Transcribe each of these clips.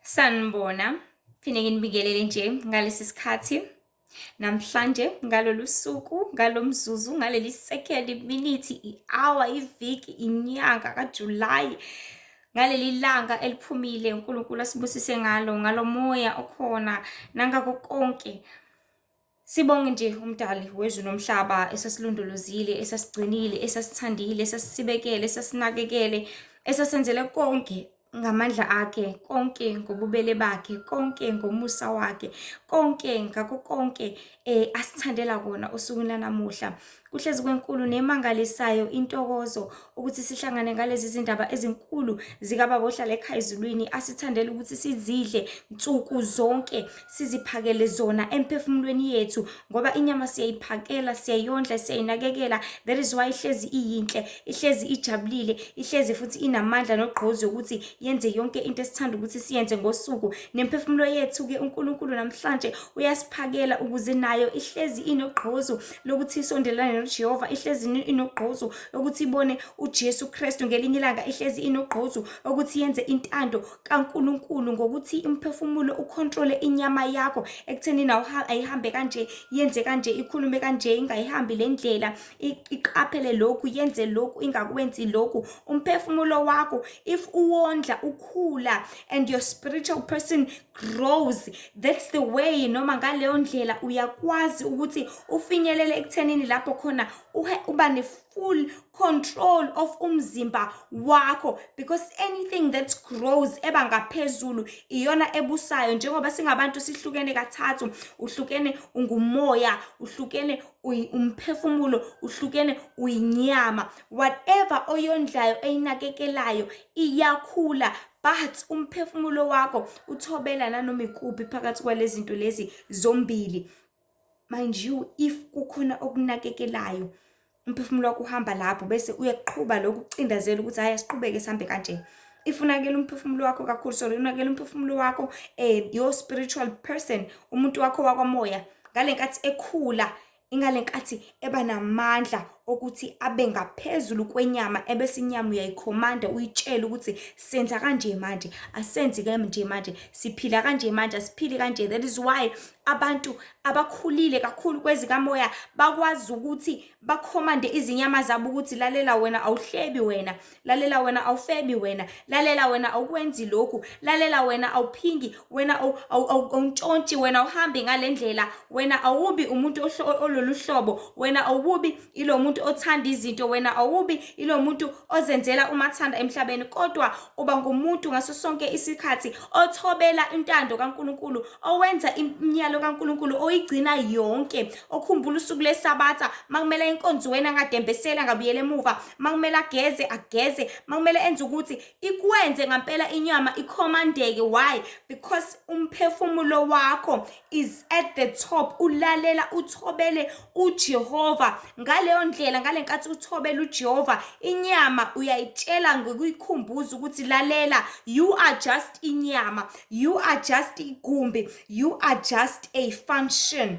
Sanibona, phinde nginibingelele nje ngalesi sikhathi. Namhlanje ngalolu suku, ngalo mzuzu, ngaleli second, iminithi, i-hour, iviki, inyanga kaJulayi, ngaleli langa eliphumile uNkulunkulu asibusise ngalo, ngalo moya okhona nangako konke. Sibonge nje uMdali wezulu nomhlaba esasilondolozile, esasigcinile, esasithandile, esasibekele, esasinakekele, esasenzele konke ngamandla akhe, konke ngobubele bakhe, konke ngomusa wakhe, konke ngakho konke asithandela kona osukwini lanamuhla. Kuhlezi kwenkulu nemangalisayo intokozo ukuthi sihlangane ngalezi zindaba ezinkulu zikaBaba ohlala ekhaya ezulwini asithandela ukuthi sizidle nsuku zonke siziphakele zona emphefumulweni yethu ngoba inyama siyayiphakela siyayondla siyayinakekela. That is why ihlezi iyinhle, ihlezi ijabulile, ihlezi futhi inamandla nogqozi yokuthi yenze yonke into esithanda ukuthi siyenze ngosuku. Nemphefumulo yethu-ke uNkulunkulu namhlanje uyasiphakela ukuze nayo ihlezi inogqozu lokuthi isondelane noJehova, ihlezi inogqozu lokuthi ibone uJesu Kristu ngelinye ilanga, ihlezi inogqozu ukuthi yenze intando kaNkulunkulu ngokuthi umphefumulo ukhontrole inyama yakho ekutheni ayihambe kanje, yenze kanje, ikhulume kanje, ingayihambi le ndlela, iqaphele lokhu, yenze lokhu, ingakwenzi lokhu. Umphefumulo wakho if uwondla ukhula and your spiritual person grows, that's the way, noma ngaleyo ndlela uyakwazi ukuthi ufinyelele ekuthenini lapho khona uba ne-full control of umzimba wakho, because anything that grows eba ngaphezulu iyona ebusayo. Njengoba singabantu sihlukene kathathu, uhlukene ungumoya, uhlukene umphefumulo, uhlukene uyinyama. Whatever oyondlayo eyinakekelayo iyakhula, but umphefumulo wakho uthobela nanoma ikuphi phakathi kwalezi zinto lezi zombili. Mind you, if kukhona okunakekelayo, umphefumulo wakho uhamba lapho bese uyaqhuba lokhu kucindezela ukuthi hhayi, asiqhubeke sihambe kanje. If unakekela umphefumulo wakho kakhulu, sorry, unakekela umphefumulo wakho, your spiritual person, umuntu wakho wakwamoya, ngale nkathi ekhula, ingale nkathi eba namandla okuthi abe ngaphezulu kwenyama, ebese inyama uyayikhomanda, uyitshele ukuthi senza kanje manje, asenzi kanje manje, siphila kanje manje, asiphili kanje. That is why abantu abakhulile kakhulu kwezikamoya bakwazi ukuthi bakhomande izinyama zabo ukuthi lalela wena, awuhlebi wena, lalela wena, awufebi wena, lalela wena, awukwenzi lokhu, lalela wena, awuphingi wena, awuntshontshi wena, awuhambi ngale ndlela wena, awubi umuntu ololu hlobo wena, awubi ilo muntu othanda izinto wena, awubi ilo muntu ozenzela umathanda emhlabeni, kodwa uba ngumuntu ngaso sonke isikhathi othobela intando kaNkulunkulu, owenza imiyalo kaNkulunkulu, oyigcina yonke, okhumbula usuku leSabatha. Makumele enkonzweni angadembesela, angabuyela emuva, makumele ageze, ageze, makumele enze ukuthi ikwenze ngampela inyama ikhomandeke. Why? Because umphefumulo wakho is at the top, ulalela uthobele uJehova. Ngaleyo ndlela, ngale nkathi uthobela uJehova, inyama uyayitshela ngokuyikhumbuza ukuthi lalela, you are just inyama, you are just igumbi, you are just a function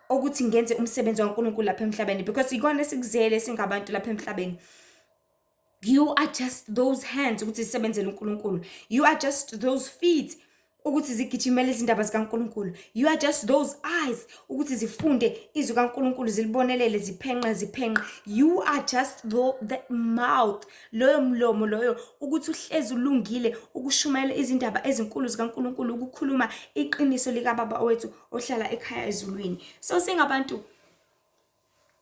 ukuthi ngenze umsebenzi waNkulunkulu lapha emhlabeni, because ikona esikuzele singabantu lapha emhlabeni. You are just those hands ukuthi zisebenzele uNkulunkulu, you are just those feet ukuthi zigijimele izindaba zikaNkulunkulu, you are just those eyes ukuthi zifunde izwi kaNkulunkulu, zilibonelele, ziphenqe ziphenqe. You are just the mouth, loyo mlomo loyo ukuthi uhlezi ulungile ukushumayela izindaba ezinkulu zikaNkulunkulu, ukukhuluma iqiniso likaBaba wethu ohlala ekhaya ezulwini. So singabantu,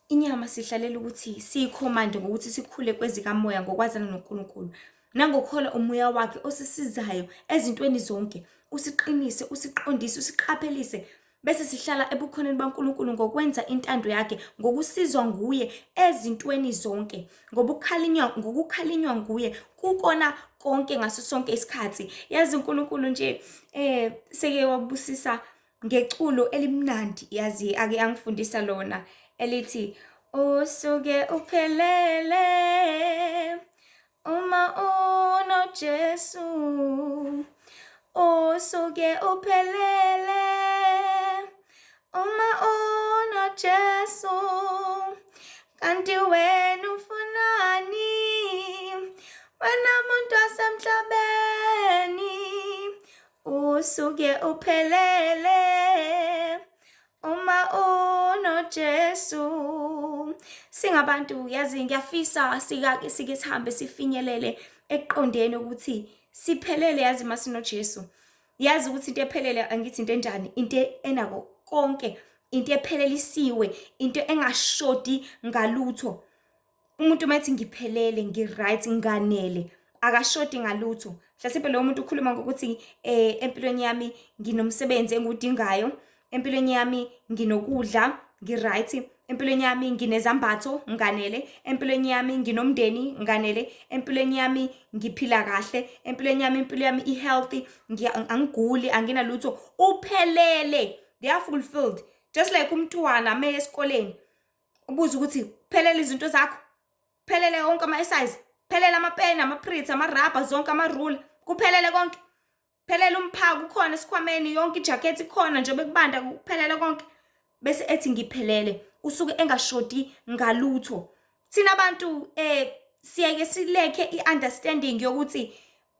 inyama sihlalela ukuthi siyikhomande ngokuthi sikhule kwezikamoya ngokwazana noNkulunkulu nangokukholwa umoya wakhe osisizayo ezintweni zonke, usiqinise, usiqondise, usiqaphelise, bese sihlala ebukhoneni baNkulunkulu ngokwenza intando yakhe, ngokusizwa nguye ezintweni zonke, ngokukhalinywa nguye kukona konke ngaso sonke isikhathi. Yazi uNkulunkulu nje seke wabusisa ngeculo elimnandi, yazi ake angifundisa lona elithi usuke uphelele uma unoJesu, usuke uphelele uma unoJesu, kanti wena ufunani wena muntu wasemhlabeni? Usuke uphelele uma unoJesu. Singabantu, yazi, ngiyafisa sike sike sihambe sifinyelele ekuqondeni ukuthi siphelele, yazi, masinoJesu. Yazi ukuthi into ephelele, angithi, into enjani? Into enako konke, into ephelelisiwe, into engashodi ngalutho. Umuntu uma ethi ngiphelele, ngi-right, nganele, akashodi ngalutho. Mhlasimpe lowo muntu ukhuluma ngokuthi empilweni yami nginomsebenzi engiwudingayo, empilweni yami nginokudla, ngi-right, empilweni yami nginezambatho, nganele, empilweni yami nginomndeni, nganele, empilweni yami ngiphila kahle, empilweni yami, impilo yami i-healthy, angiguli, anginalutho. Uphelele, they are fulfilled. Just like umntwana meye esikoleni, ubuze ukuthi phelele izinto zakho, phelele wonke ama-size, phelele amapeni, ama-prints, amarabha, zonke amarula, kuphelele konke, phelele umphako ukhona esikhwameni, yonke ijakhethi ikhona njengoba kubanda, kuphelele konke, bese ethi ngiphelele, usuke engashodi ngalutho. Thina abantu siyeke silekhe i-understanding yokuthi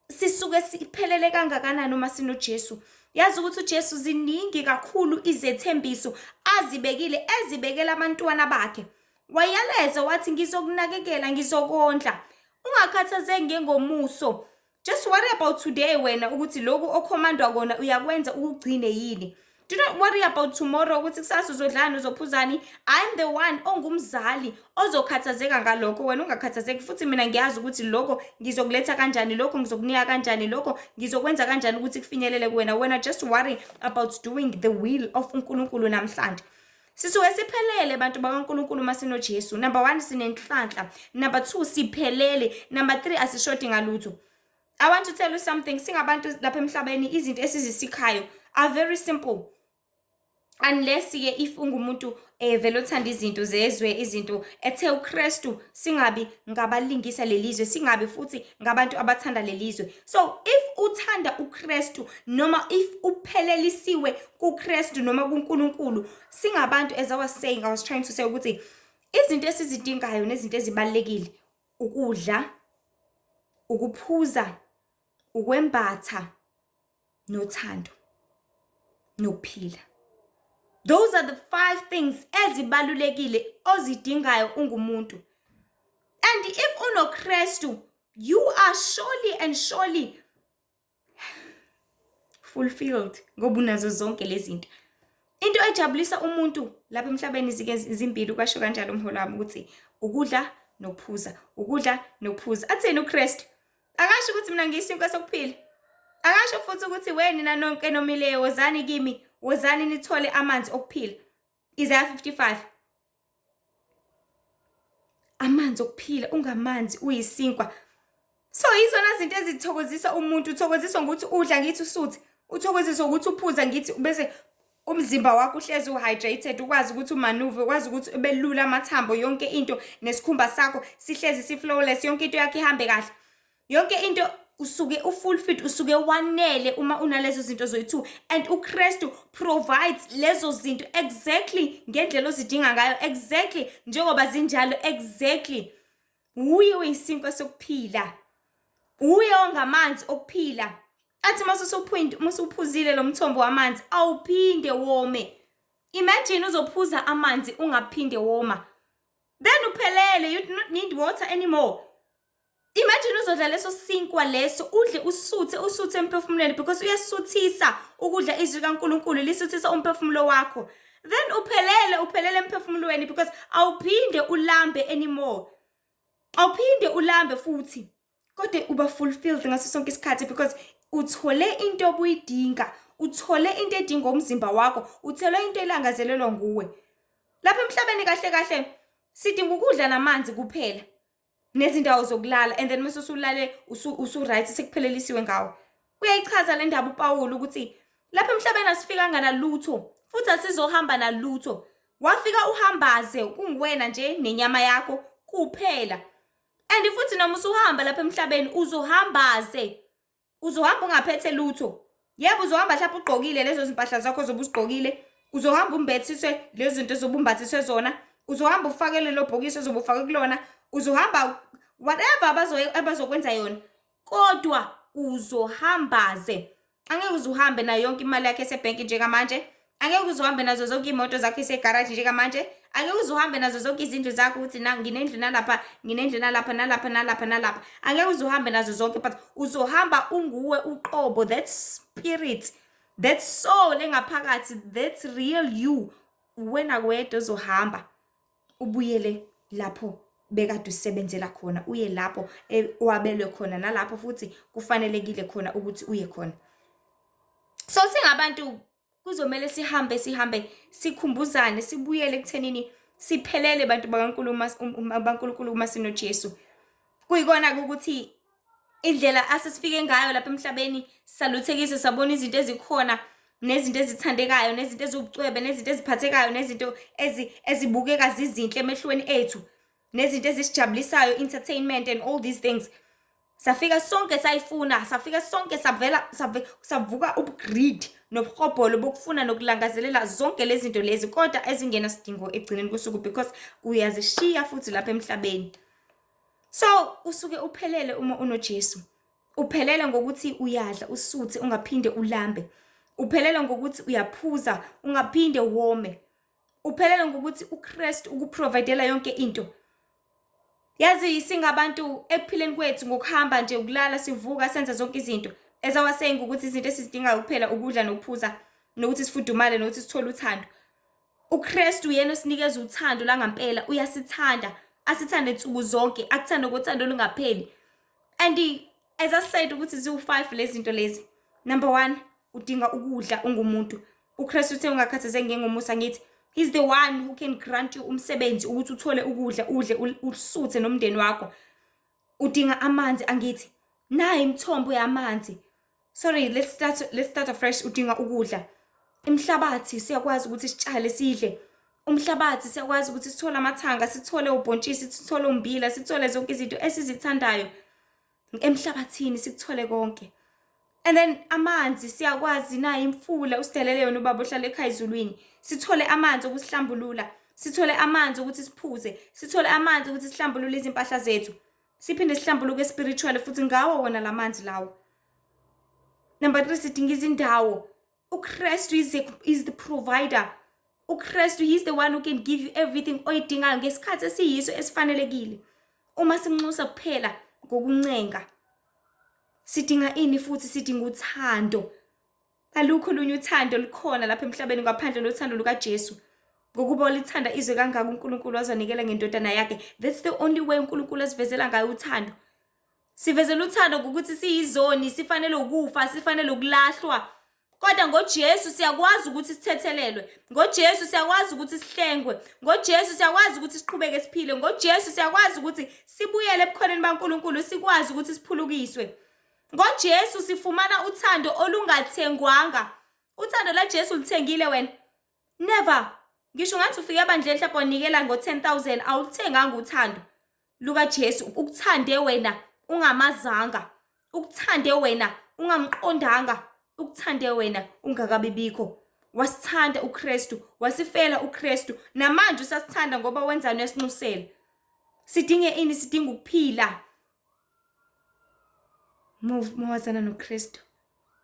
sisuke siphelele kangakanani uma sinoJesu. Yazi ukuthi uJesu ziningi kakhulu izethembiso azibekile, ezibekela abantwana bakhe. Wayaleza wathi, "Ngizokunakekela, ngizokondla, ungakhathazeki ngengomuso. Just worry about today wena, ukuthi lokhu okhomandwa kona uyakwenza, ukugcine yini. Do not worry about tomorrow, ukuthi kusasa uzodlani, uzophuzani. I'm the one ongumzali ozokhathazeka ngalokho, wena ungakhathazeki. Futhi mina ngiyazi ukuthi lokho ngizokuletha kanjani, lokho ngizokunika kanjani, lokho ngizokwenza kanjani ukuthi kufinyelele kuwena. Wena just worry about doing the will of uNkulunkulu namhlanje." Sisuke siphelele, bantu bakaNkulunkulu, uma sinoJesu. Number 1, sinenhlanhla. Number 2, siphelele. Number 3, asishodi ngalutho. I want to tell you something. Singabantu lapha emhlabeni, izinto esizisikhayo are very simple, unless ke if ungumuntu vele othanda izinto zezwe, izinto ethe uKristu singabi ngabalingisa lelizwe, singabi futhi ngabantu abathanda lelizwe. So if uthanda uKristu, noma if uphelelisiwe kuKristu noma kuNkulunkulu, singabantu, as I was saying, I was trying to say ukuthi izinto esizidingayo nezinto ezibalulekile ukudla, ukuphuza, ukwembatha, nothando, nokuphila. Those are the five things ezibalulekile ozidingayo ungumuntu. And if unoKristu, you are surely and surely fulfilled, ngoba unazo zonke lezi zinto. Into ejabulisa umuntu lapha emhlabeni zike zimbili, kwasho kanjalo umholo wami, ukuthi ukudla nokuphuza, ukudla nokuphuza. Athini uKristu? Akasho ukuthi mina ngiyisinkwa sokuphila? Akasho futhi ukuthi wena nonke nomileyo, wozani kimi, wozani nithole amanzi okuphila? Isaiah 55. Amanzi okuphila, ungamanzi, uyisinkwa. So yizona zinto ezithokozisa umuntu. Uthokoziswa ngokuthi udla, ngithi usuthi, uthokoziswa ukuthi uphuza, ngithi, bese umzimba wakho uhlezi u-hydrated, ukwazi ukuthi u-maneuver, ukwazi ukuthi ube lula amathambo, yonke into, nesikhumba sakho sihlezi si-flawless, yonke into yakho ihambe kahle, yonke into usuke u-fulfilled, usuke wanele uma unalezo zinto zoyi-two. And uKristu provides lezo zinto exactly ngendlela ozidinga ngayo, exactly njengoba zinjalo, exactly. Uye oyisinkwa sokuphila, uye ongamanzi okuphila, athi mase usuphuzile lo mthombo wamanzi, awuphinde wome. Imagine uzophuza amanzi ungaphinde woma, then uphelele. You do not need water anymore. Imagine uzodla leso sinkwa leso, udle usuthe, usuthe emphefumulweni, because uyasuthisa ukudla. Izwi kaNkulunkulu lisuthisa umphefumulo wakho. Then uphelele, uphelele emphefumulweni, because awuphinde ulambe anymore, awuphinde ulambe futhi, kodwa uba fulfilled ngaso sonke isikhathi, because uthole into obuyidinga, uthole into edinga umzimba wakho, uthole into elangazelelwa nguwe lapha emhlabeni. Kahle kahle sidinga ukudla namanzi kuphela nezindawo zokulala, and then mase usulale usu-right, sekuphelelisiwe ngawo. Uyayichaza le ndaba uPawulu ukuthi lapha emhlabeni asifikanga nalutho, futhi asizohamba nalutho. Wafika uhambaze, kunguwena nje nenyama yakho kuphela. And futhi noma usuhamba lapha emhlabeni, uzohambaze, uzohamba ungaphethe lutho. Yebo, uzohamba mhlawumbe ugqokile lezo zimpahla zakho ozobe uzigqokile, uzohamba umbethiswe lezo zinto ozobe umbathiswe zona, uzohamba ufake lelo bhokisi ozobe ufake kulona, uzohamba whatever abazokwenza yona, kodwa uzohambaze. Angeke uze uhambe nayo yonke imali yakhe esebhenki njengamanje. Angeke uze uhambe nazo zonke iy'moto zakho esegaraji njengamanje. Angeke uze uhambe nazo zonke izindlu zakho ukuthi na nginendlu nalapha, nginendlu nalapha, nalapha, nalapha, nalapha. Angeke uze uhambe nazo zonke, but uzohamba unguwe uqobo, that spirit, that soul engaphakathi, that real you. Wena wedwa ozohamba ubuyele lapho bekade usebenzela khona, uye lapho owabelwe khona, nalapho futhi kufanelekile khona ukuthi uye khona. So singabantu kuzomele sihambe sihambe sikhumbuzane, sibuyele ekuthenini siphelele bantu bakaNkulunkulu uma sinoJesu. Kuyikona ukuthi indlela asesifike ngayo lapha emhlabeni saluthekise, sabona izinto ezikhona nezinto ezithandekayo nezinto eziwubucwebe nezinto eziphathekayo nezinto ezibukeka zizinhle emehlweni ethu nezinto ezisijabulisayo, entertainment and all these things. Safika sonke sayifuna, safika sonke savela savuka ubugreed nobuhobholo bokufuna nokulangazelela zonke lezi zinto lezi, kodwa ezingenasidingo ekugcineni kosuku, because uyazishiya futhi lapha emhlabeni. So usuke uphelele uma unoJesu. Uphelele ngokuthi uyadla usuthe ungaphinde ulambe. Uphelele ngokuthi uyaphuza ungaphinde wome. Uphelele ngokuthi uKristu ukuprovidela yonke into. Yazi singabantu ekuphileni kwethu ngokuhamba nje, ukulala, sivuka, senza zonke izinto. As I was saying ukuthi izinto esizidingayo kuphela ukudla nokuphuza, nokuthi sifudumale, nokuthi sithole uthando. uKristu yena osinikeza uthando langampela, uyasithanda, asithande nsuku zonke, akuthande ngothando olungapheli. And as I said ukuthi ziwu-5 lezi zinto lezi. Number 1, udinga ukudla ungumuntu. uKristu uthe ungakhathazeki ngengomusa, ngithi he's the one who can grant you umsebenzi ukuthi uthole ukudla, udle usuthe nomndeni wakho. Udinga amanzi, angithi nayi imithombo yamanzi. Sorry, let's start afresh. Udinga ukudla. Imhlabathi siyakwazi ukuthi sitshale sidle. Umhlabathi siyakwazi ukuthi sithole amathanga, sithole ubhontshisi, sithole umbila, sithole zonke izinto esizithandayo emhlabathini, sikuthole konke. And then amanzi siyakwazi, nayo imfula usidalele yona ubaba ohlala ekhaya ezulwini. Sithole amanzi okusihlambulula, sithole amanzi ukuthi siphuze, sithole amanzi ukuthi sihlambulule izimpahla zethu. Siphinde sihlambuluke spiritually futhi ngawo wona lamanzi lawo. Number 3, sidinga izindawo. uKristu is the provider. uKristu, he's the one who can give you everything oyidingayo ngesikhathi esiyiso esifanelekile. Uma simnxusa kuphela ngokuncenga. Sidinga ini futhi? Sidinga uthando. Alukho olunye uthando lukhona lapha emhlabeni ngaphandle lothando lukaJesu. Ngokuba ulithanda izwe kangaka uNkulunkulu wazanikela ngendodana yakhe. That's the only way uNkulunkulu asivezela ngayo uthando. Sivezela uthando ngokuthi siyizoni, sifanele ukufa, sifanele ukulahlwa. Kodwa ngoJesu siyakwazi ukuthi sithethelelwe. NgoJesu siyakwazi ukuthi sihlengwe. NgoJesu siyakwazi ukuthi siqhubeke siphile. NgoJesu siyakwazi ukuthi sibuyele ebukhoneni baNkulunkulu, sikwazi ukuthi siphulukiswe. NgoJesu sifumana uthando olungathengwanga. Uthando laJesu luthengile wena? Never. Ngisho ngathi ufike ebandleni mhlawumbe wanikela ngo-10,000, awuluthenganga uthando lukaJesu. Ukuthande wena ungamazanga, ukuthande wena ungamqondanga, ukuthande wena ungakabibikho. Wasithanda uKristu, wasifela uKristu, namanje usasithanda ngoba wenzani? Uyasinxusela. Sidinge ini? Sidinga ukuphila. Mawazana noKristu,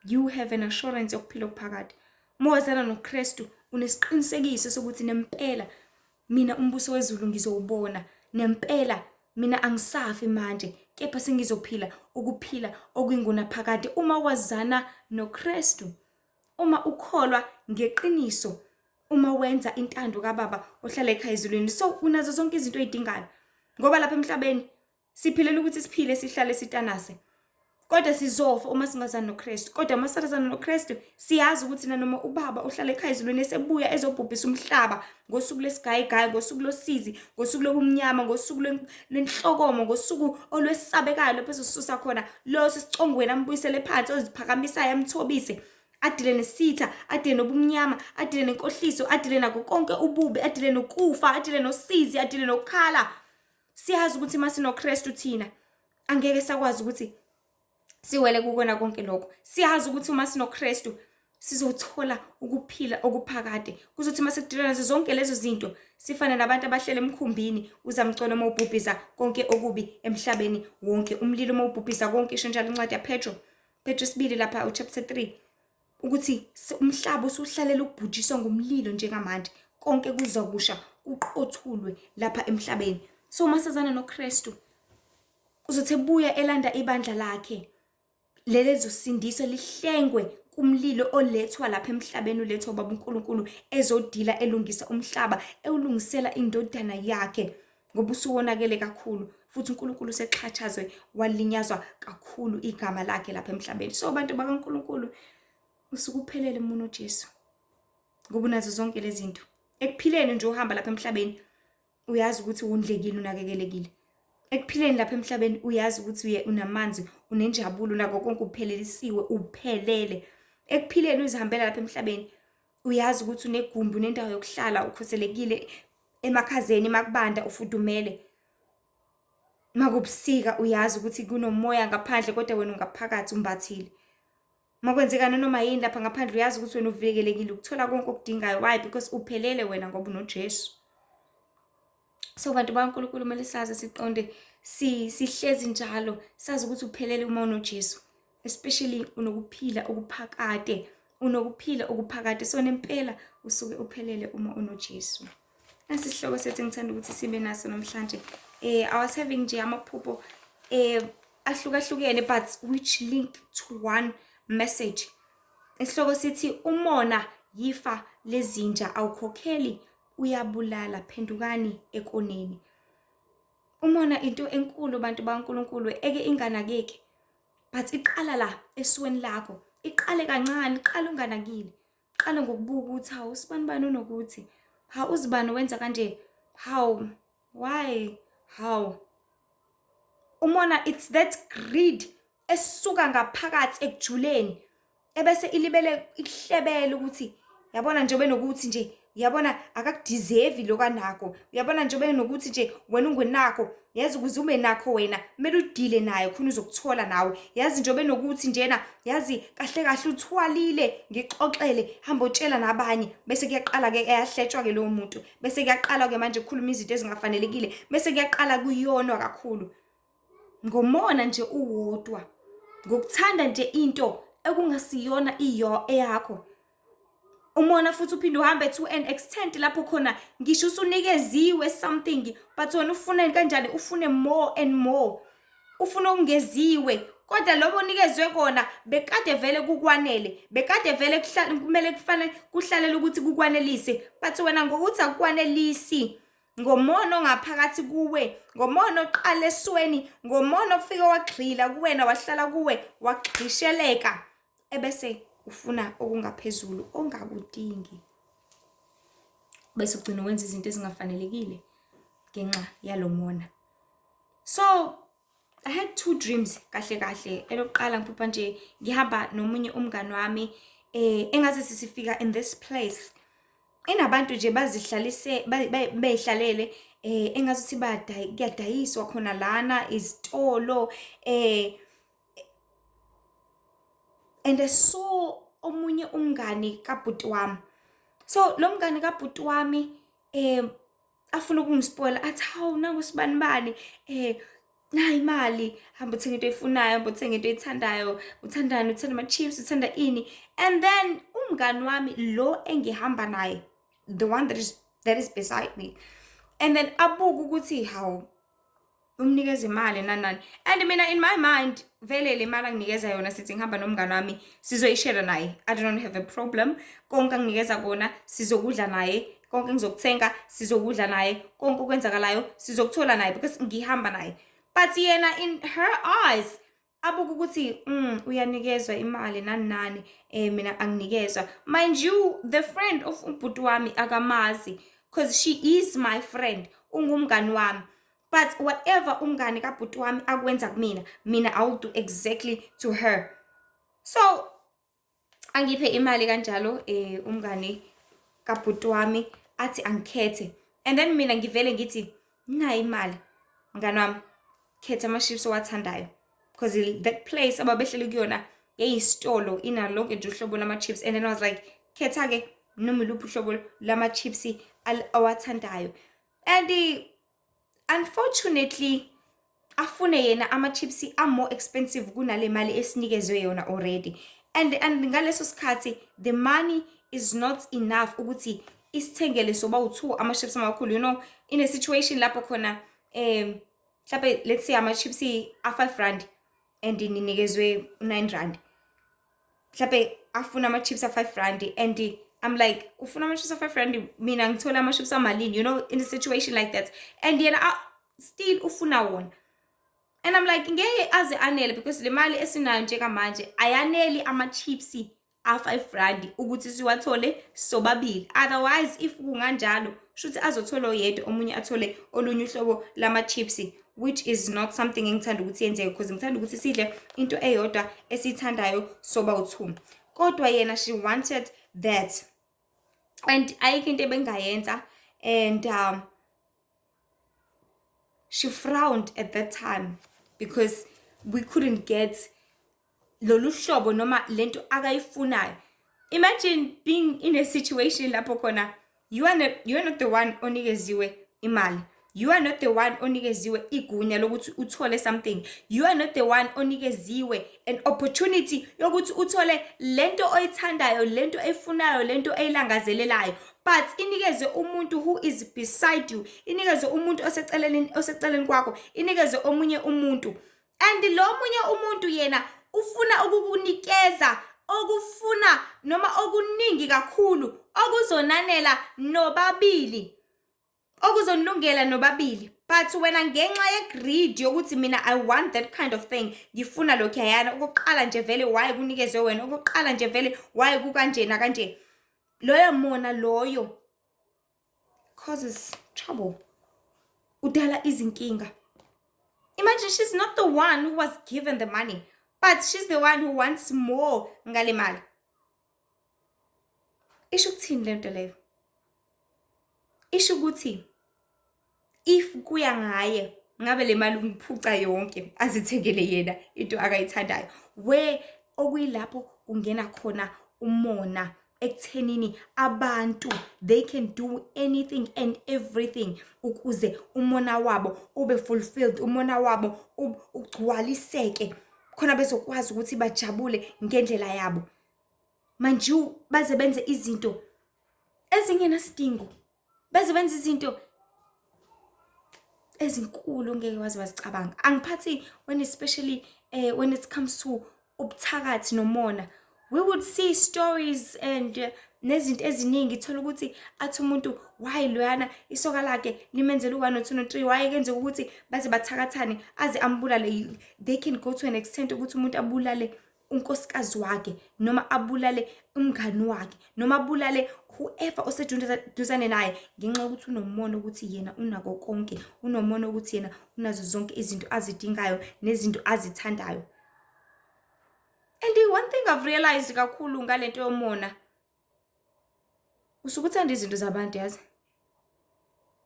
you have an assurance yokuphila okuphakade. Mawazana noKristu, unesiqinisekiso sokuthi nempela mina umbuso wezulu ngizowubona, nempela mina angisafi manje, kepha sengizophila ukuphila okuyingunaphakade. Uma wazana noKristu, uma ukholwa ngeqiniso, uma wenza intando kaBaba ohlala ekhaya ezulwini, so unazo zonke izinto oyidingayo. Ngoba lapha emhlabeni siphilela ukuthi siphile, sihlale, sitanase, kodwa sizofa uma singazani noKristu. Kodwa uma sazana noKristu, siyazi ukuthi nanoma ubaba ohlala ekhaya ezulwini esebuya ezobhubhisa umhlaba ngosuku lesigayigayi, ngosuku losizi, ngosuku lobumnyama, ngosuku lwenhlokomo, ngosuku olwesabekayo, lapho ezosusa khona lo sesicongweni ambuyisele phansi, oziphakamisayo amthobise, adile nesitha, adile nobumnyama, adile nenkohliso, adile nako konke ububi, adile nokufa, adile nosizi, adile nokukhala. Siyazi ukuthi uma sinoKristu thina angeke sakwazi ukuthi siwele kukona konke lokho. Siyazi ukuthi uma sinoKristu sizothola ukuphila okuphakade. Kuzothi uma sekudilwa nazo zonke lezo zinto, sifane nabantu abahlele emkhumbini, uzamcolo uma ubhubhisa konke okubi emhlabeni wonke, umlilo uma ubhubhisa konke. Isho njalo incwadi yaPetro, Petro sibili lapha uchapter 3. Ukuthi umhlaba usuhlalela ukubhujiswa ngomlilo njengamanje, konke kuzokusha kuqothulwe lapha emhlabeni. So uma sazana noKristu, uzothi ebuya elanda ibandla lakhe leli elizosindiswa lihlengwe kumlilo olethwa lapha emhlabeni, ulethwa ubaba uNkulunkulu ezodila elungisa umhlaba, ewulungisela indodana yakhe, ngoba usuwonakele kakhulu futhi uNkulunkulu usexhatshazwe walinyazwa kakhulu igama lakhe lapha emhlabeni. So abantu bakaNkulunkulu, usuke uphelele uma unoJesu, ngoba unazo zonke lezi zinto ekuphileni nje. Uhamba lapha emhlabeni, uyazi ukuthi wondlekile, unakekelekile ekuphileni lapha emhlabeni, uyazi ukuthi uye unamanzi, unenjabulo, unako konke, uphelelisiwe, uphelele ekuphileni. Uzihambela lapha emhlabeni, uyazi ukuthi unegumbi, unendawo yokuhlala, ukhuselekile emakhazeni, makubanda ufudumele, makubusika uyazi ukuthi kunomoya ngaphandle kodwa wena ungaphakathi umbathile. Makwenzeka nanoma yini lapha ngaphandle, uyazi ukuthi wena uvikelekile, ukuthola konke okudingayo. Why? Because uphelele wena ngoba unoJesu. So bantu bakaNkulunkulu, kumele sazi, siqonde, sihlezi njalo sazi ukuthi uphelele uma unoJesu, especially unokuphila okuphakade, unokuphila okuphakade. So nempela usuke uphelele uma unoJesu. Nasi isihloko sethu engithanda ukuthi sibe naso namhlanje. I was having nje amaphupho ahlukahlukene but which link to one message. Isihloko sithi, "Umona yifa lezinja, awukhokheli, uyabulala, phendukani ekoneni." Umona into enkulu, bantu bakaNkulunkulu, eke inganakeki, but iqala la esweni lakho, iqale kancane, iqale unganakile, qale ngokubuka ukuthi, hawu, usibani bani unokuthi, hawu, uzibani wenza kanje, how, why, how. Umona, it's that greed esuka ngaphakathi ekujuleni, ebese ilibele ikuhlebela ukuthi, yabona nje benokuthi nje, uyabona, akakudeserve lokanakho, uyabona nje benokuthi nje wena ungenakho, yazi ukuze ube nakho wena kumele udile naye khona uzokuthola nawe, yazi nje benokuthi njena, yazi kahle kahle uthwalile, ngixoxele, hamba utshela nabanye. Bese kuyaqala ke, eyahletshwa ke lowo muntu, bese kuyaqala ke manje ukukhuluma izinto ezingafanelekile, bese kuyaqala kuyonwa kakhulu ngomona nje uwodwa, ngokuthanda nje into ekungasiyona iyo eyakho. Umona futhi uphinde uhambe to an extent lapho khona ngisho usunikeziwe something, but wena ufuna kanjani, ufune more and more, ufuna okungeziwe, kodwa lobo onikezwe kona bekade vele kukwanele, bekade vele kumele kufanele kuhlalele ukuthi kukwanelise, but wena ngokuthi akukwanelisi, ngomona ongaphakathi kuwe, ngomona oqala esweni, ngomona ofike wagxila kuwena, wahlala kuwe, wagxisheleka, ebese ufuna okungaphezulu ongakudingi, bese ugcina wenza izinto ezingafanelekile ngenxa yalo mona. So I had two dreams kahle kahle. Elokuqala, ngiphupha nje ngihamba nomunye umngani wami, engathi sisifika in this place enabantu nje bazihlalise, behlalele, engathi kuyadayiswa khona lana izitolo, and I saw omunye umngani kabhuti wami. So lo mngani kabhuti wami afuna ukungispoila, athi, "Hawu, nangu sibani bani, nayi imali, hamba uthenga into oyifunayo, hamba uthenga into oyithandayo, uthandani, uthanda ama-chips, uthanda ini?" And then umngani wami lo engihamba naye, the one that is beside me, and then abuke ukuthi, hawu, umnikeza imali, nani nani, and mina in my mind vele le mali anginikeza yona, sithi ngihamba nomngani wami, sizoyishare naye. I don't have a problem. Konke anginikeza kona sizokudla naye, konke engizokuthenga sizokudla naye, konke okwenzakalayo sizokuthola naye because ngihamba naye. But yena in her eyes abuka ukuthi uyanikezwa imali, nani nani, mina anginikezwa. Mind you, the friend of ubhuti wami akamazi because she is my friend, ungumngani wami, but whatever umngani kabhuti wami akwenza kumina, mina I will do exactly to her. So angiphe imali kanjalo umngani kabhuti wami, athi angikhethe, and then mina ngivele ngithi, "Nayi imali, mngani wami, khetha ama-chips owathandayo," because that place ababehleli kuyona yayisitolo inalo lonke nje uhlobo lama-chips. And then I was like, "Khetha-ke noma iluphi uhlobo lama-chips awathandayo." And unfortunately afune yena ama-chips a-more expensive kunale mali esinikezwe yona already. And ngaleso sikhathi the money is not enough ukuthi isithengele soba u-two ama-chips amakhulu. In a situation lapho khona mhlawumbe, let's say, ama-chips a-R5 and ninikezwe R9, mhlawumbe afuna ama-chips a-R5 and I'm like, "Ufuna ama-chips a-R5, mina ngithola ama-chips amalini?" In a situation like that, and yena still ufuna wona and I'm like, "Ngeke aze anele because le mali esinayo njengamanje ayaneli ama-chips a-R5 ukuthi siwathole sobabili." Otherwise, if kunganjalo, shuthi azothola oyedwa, omunye athole olunye uhlobo lama-chips, which is not something engithanda ukuthi yenzeke because ngithanda ukuthi sidle into eyodwa esiyithandayo soba u-two. Kodwa yena, she wanted that and ayikho into ebengayenza and she frowned at that time because we couldn't get lolu hlobo noma lento akayifunayo. Imagine being in a situation lapho khona you are not the one onikeziwe imali, you are not the one onikeziwe igunya lokuthi uthole something, you are not the one onikeziwe an opportunity yokuthi uthole lento oyithandayo, lento efunayo, lento eyilangazelelayo, but inikeze umuntu who is beside you, inikeze umuntu oseceleni kwakho, inikeze omunye umuntu, and lo munye umuntu yena ufuna ukukunikeza okufuna noma okuningi kakhulu okuzonanela nobabili, okuzonilungela nobabili, but wena ngenxa ye-greed yokuthi mina I want that kind of thing, ngifuna lokhuyana. Okokuqala nje vele, why kunikezwe wena? Okokuqala nje vele, why kukanje nakanje? Loyo mona loyo causes trouble, udala izinkinga. Imagine, she's not the one who was given the money, but she's the one who wants more ngale mali. Isho ukuthini lento leyo? Isho ukuthi if kuya ngaye, ngabe le mali ungiphuca yonke, azithengele yena into akayithandayo. Where okuyilapho kungena khona umona ekuthenini abantu, they can do anything and everything ukuze umona wabo ube fulfilled, umona wabo ugcwaliseke, khona bezokwazi ukuthi bajabule ngendlela yabo. Manje baze benze izinto ezingenasidingo, beze benze izinto ezinkulu ongeke waze wazicabanga. Angiphathi when, especially when it comes to ubuthakathi nomona. We would see stories and nezinto eziningi, thola ukuthi athi umuntu, why loyana isoka lakhe limenzela u-one no two no three, why kenzeka ukuthi baze bathakathane aze ambulale? They can go to an extent ukuthi umuntu abulale unkosikazi wakhe noma abulale umngani wakhe noma abulale whoever oseduzane naye ngenxa yokuthi unomona ukuthi yena unako konke, unomona ukuthi yena unazo zonke izinto azidingayo nezinto azithandayo. And the one thing I've realized kakhulu ngalento yomona, usuke uthanda izinto zabantu, yazi.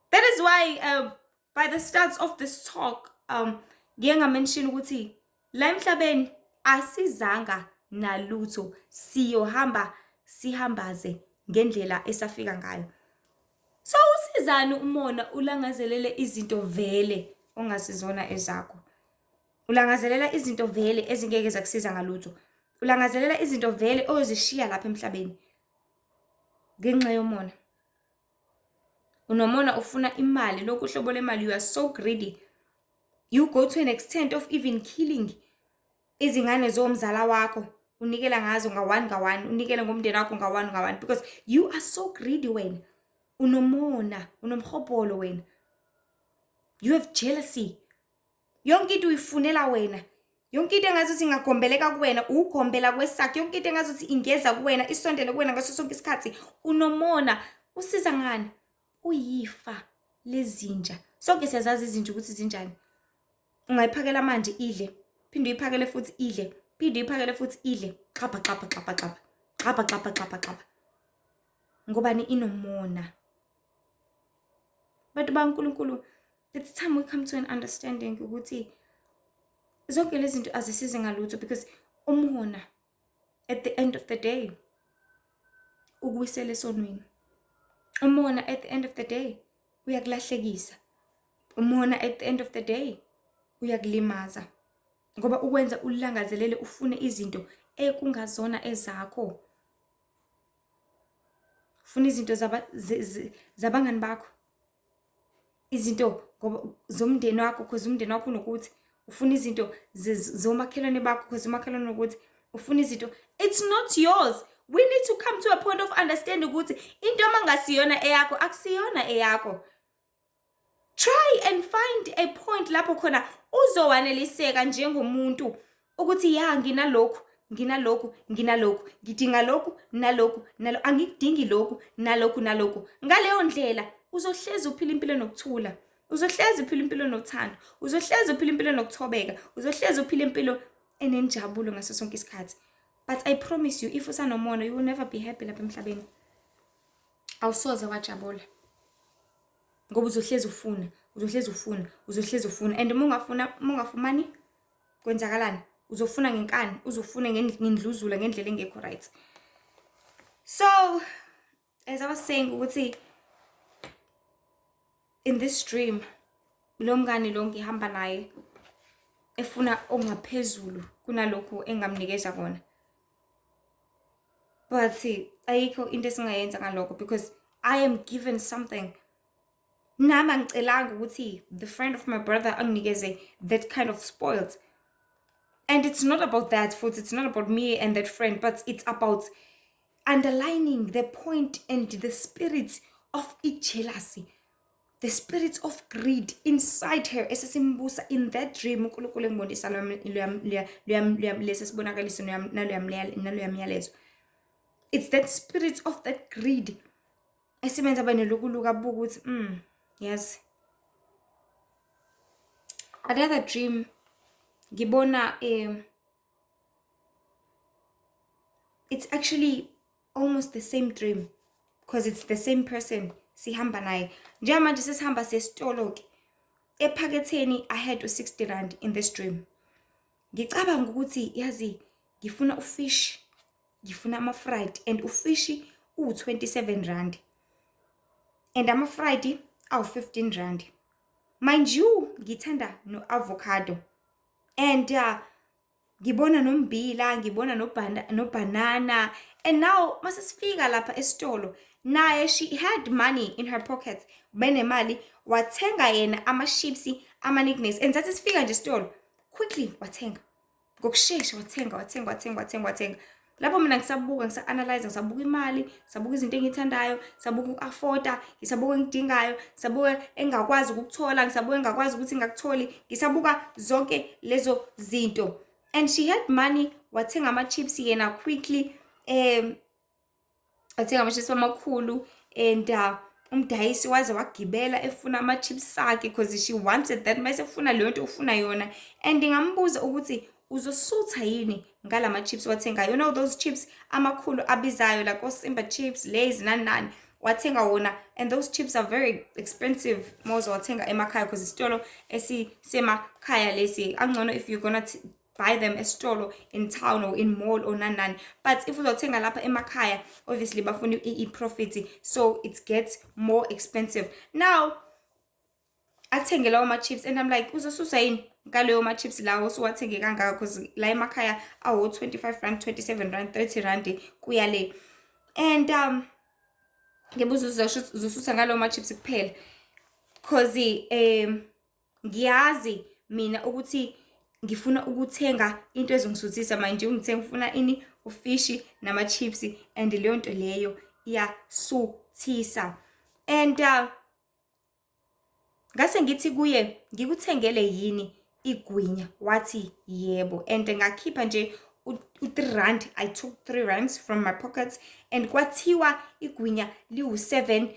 That is why by the start of this talk ngiye ngamention ukuthi la emhlabeni asizanga nalutho, siyohamba sihambaze ngendlela esafika ngayo. So usizani umona, ulangazelele izinto vele ongasizona ezakho? Ulangazelela izinto vele ezingeke zakusiza ngalutho. Ulangazelela izinto vele oyozishiya lapha emhlabeni ngenxa yomona. Unomona, ufuna imali, lokhu uhlobo lemali. You are so greedy, you go to an extent of even killing izingane zomzala wakho, unikela ngazo nga-one nga-one, unikele ngomndeni wakho nga-one nga-one because you are so greedy. Wena unomona, unomhobholo wena, you have jealousy. Yonke into uyifunela wena, yonke into engazuthi ingagombeleka kuwena ugombela kwesakho, yonke into engazuthi ingeza kuwena, isondele kuwena ngaso sonke isikhathi, unomona. Usiza ngani? Uyifa lezinja. Sonke siyazazi izinja ukuthi zinjani. Ungayiphakela manje idle, phinde uyiphakele futhi idle, phinde uyiphakele futhi idle, xapha xapha xapha xapha xapha xapha xapha xapha. Ngobani? Inomona. Bantu baNkulunkulu, it's time we come to an understanding ukuthi zonke lezi zinto azisizi ngalutho because umona at the end of the day ukuwisela esonweni. Umona at the end of the day uyakulahlekisa. Umona at the end of the day uyakulimaza ngoba ukwenza ulangazelele, ufune izinto. ekungazona ezakho. Ufuna izinto zabangani bakho, izinto ngoba zomndeni wakho, 'cause umndeni wakho unokuthi ufuna izinto zomakhelwane bakho, 'cause umakhelwane unokuthi ufuna izinto. It's not yours. We need to come to a point of understanding ukuthi into mangasiyona eyakho, akusiyona eyakho. Try and find a point lapho khona uzowaneliseka njengomuntu ukuthi ya, nginalokhu, nginalokhu, nginalokhu, ngidinga lokhu nalokhu nalo, angikudingi lokhu nalokhu nalokhu. Ngaleyo ndlela uzohlezi uphila impilo nokuthula, uzohlezi uphila impilo nothando, uzohlezi uphila impilo nokuthobeka, uzohlezi uphila impilo enenjabulo ngaso sonke isikhathi. But I promise you, if usanomona, you will never be happy lapha emhlabeni. Awusoze wajabula ngoba uzohlezi ufuna, uzohlezi ufuna, uzohlezi ufuna. And uma ungafuna, uma ungafumani, kwenzakalani? Uzofuna ngenkani, uzofuna ngendluzula, ngendlela engekho right. So as I was saying ukuthi in this dream, lo mngani lo ngihamba naye efuna ongaphezulu kunalokhu engamnikeza kona, but ayikho into esingayenza ngalokho because I am given something. Nami angicelanga ukuthi the friend of my brother anginikeze that kind of spoiled. And it's not about that futhi, it's not about me and that friend, but it's about underlining the point and the spirit of jealousy, the spirit of greed inside her esesimbusa in that dream. UNkulunkulu engibonisa lesi sibonakaliso naloya myalezo, it's that spirit of that greed esimenza abe nelukuluku, abuka ukuthi yes. Another dream, ngibona it's actually almost the same dream because it's the same person sihamba naye. Njengamanje sesihamba sesitolo ke, ephaketheni I had u-R60 in this dream. Ngicabanga ukuthi yazi ngifuna ufish, ngifuna ama-fried, and ufish uwu-R27 and ama-fried awu-R15. Mind you, ngithanda no-avocado and ngibona nombila, ngibona nobanana. And now mase sifika lapha esitolo, naye she had money in her pocket, benemali, wathenga yena ama-chips amaningi. And sathi sifika nje esitolo, quickly wathenga ngokushesha, wathenga, wathenga, wathenga, wathenga, wathenga. Lapho mina ngisabuka, ngisa-analyze, ngisabuka imali, ngisabuka izinto engiyithandayo, ngisabuka uku-afforda, ngisabuka engidingayo, ngisabuka engingakwazi ukukuthola, ngisabuka engingakwazi ukuthi ngingakutholi, ngisabuka zonke lezo zinto. And she had money, wathenga ama-chips yena quickly, wathenga ama-chips amakhulu. And umdayisi waze wagibela efuna ama-chips akhe because she wanted that. Mase efuna leyo nto ufuna yona, and ngambuza ukuthi uzosutha yini ngalama chips wathengayo. You know those chips amakhulu abizayo, like oSimba chips, Lays, nani nani, wathenga wona. And those chips are very expensive mawuzowathenga emakhaya because isitolo esisemakhaya lesi angcono if you're gonna buy them esitolo in town or in mall or nani nani. But if uzothenga lapha emakhaya, obviously bafuna i-profit, so it gets more expensive. Now athenge lawo ma-chips and I'm like, "Uzosusa yini ngaleyo ma-chips lawo osuwathenge kangaka?" Because la emakhaya awo-R25, R27, R30 kuya le. And ngibuza uzosusa ngalawo ma-chips kuphela, 'cause ngiyazi mina ukuthi ngifuna ukuthenga into ezongisuthisa. Manje ungithenga ufuna ini? Ufishi nama-chips, and leyo nto leyo iyasuthisa. And ngase ngithi kuye, "Ngikuthengele yini igwinya?" Wathi yebo. And ngakhipha nje u-R3. I took R3 from my pockets and kwathiwa igwinya liwu-R7.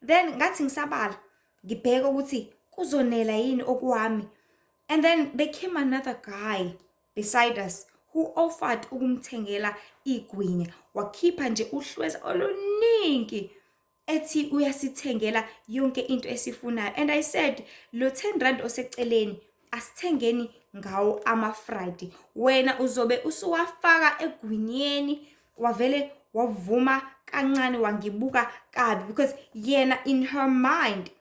Then ngathi ngisabala, ngibheka ukuthi kuzonela yini okwami, and then there came another guy beside us who offered ukumthengela igwinya. Wakhipha nje uhlweza oluningi, ethi uyasithengela yonke into esifunayo. And I said, "Lo R10 oseceleni asithengeni ngawo ama-fried, wena uzobe usuwafaka egwinyeni." Wavele wavuma kancane, wangibuka kabi because yena in her mind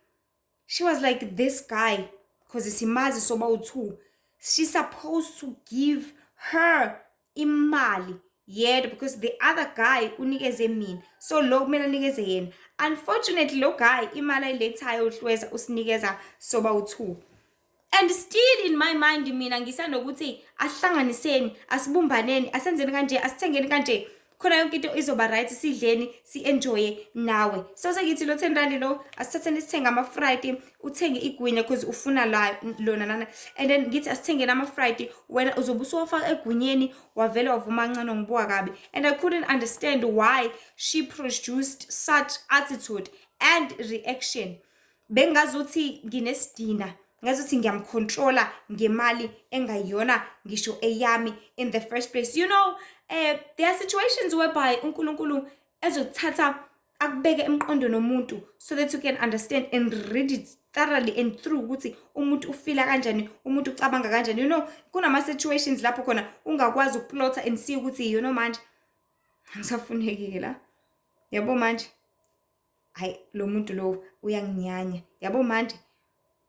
she was like, "This guy, because simazi soba u-two, she's supposed to give her Imali yedwa because the other guy unikeze mina, so lo kumele anikeze yena. Unfortunately lo guy imali ayilethayo uhlweza usinikeza soba u-two. And still in my mind mina ngisanokuthi asihlanganiseni, asibumbaneni, asenzeni kanje, asithengeni kanje, khona yonke into izoba right, sidleni si-enjoye nawe. So sengithi lo 10 rand lo asithatheni sithenge ama-fried, uthenge igwinya cause ufuna la lona lana, and then ngithi asithengeni ama-fried, wena uzobe usuwafaka egwinyeni. Wavele wavuma kancane, ngibuka kabi, and I couldn't understand why she produced such attitude and reaction. Bengazuthi nginesidina, ngazuthi ngiyamcontrola ngemali engayiyona ngisho eyami in the first place. You know, there are situations whereby uNkulunkulu ezothatha akubeke emqondweni womuntu so that you can understand and read it thoroughly and through ukuthi umuntu ufila kanjani, umuntu ucabanga kanjani. You know, kunama situations lapho khona ungakwazi ukuplotha and see ukuthi, you know, manje angisafuneki la, yabo, manje hayi, lo muntu lo uyanginyanya, yabo, manje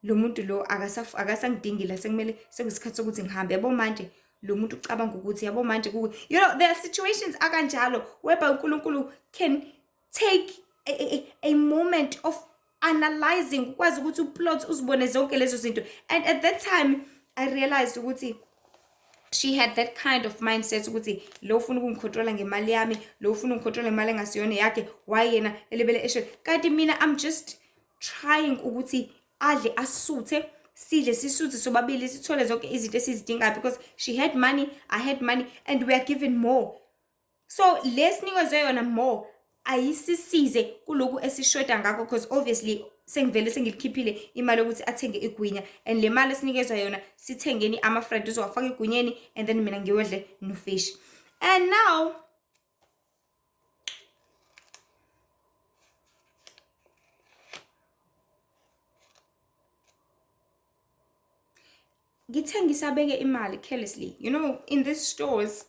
lo muntu lo akasangidingi la, sekumele sekuyisikhathi sokuthi ngihambe, yabo, manje lo muntu ucabanga ukuthi, yabo, manje you know, there are situations akanjalo whereby uNkulunkulu can take a moment of analyzing, ukwazi ukuthi uplot uzibone zonke lezo zinto. And at that time I realized ukuthi she had that kind of mindset ukuthi lo ufuna ukungicontrola ngemali yami, lo ufuna ukungicontrola ngemali engasiyona yakhe, why yena elibele esho, kanti mina I'm just trying ukuthi adle asuthe, sidle sisuthe sobabili, sithole zonke izinto esizidingayo, because she had money, I had money, and we are given more. So lesinikezwe yona more ayisisize kuloku esishoda ngakho, because obviously sengivele sengilikhiphile imali yokuthi athenge igwinya, and le mali esinikezwa yona sithengeni ama-fried, uzowafaka egwinyeni and then mina ngiwedle no-fish. And now ngithe ngisabeke imali carelessly, you know, in these stores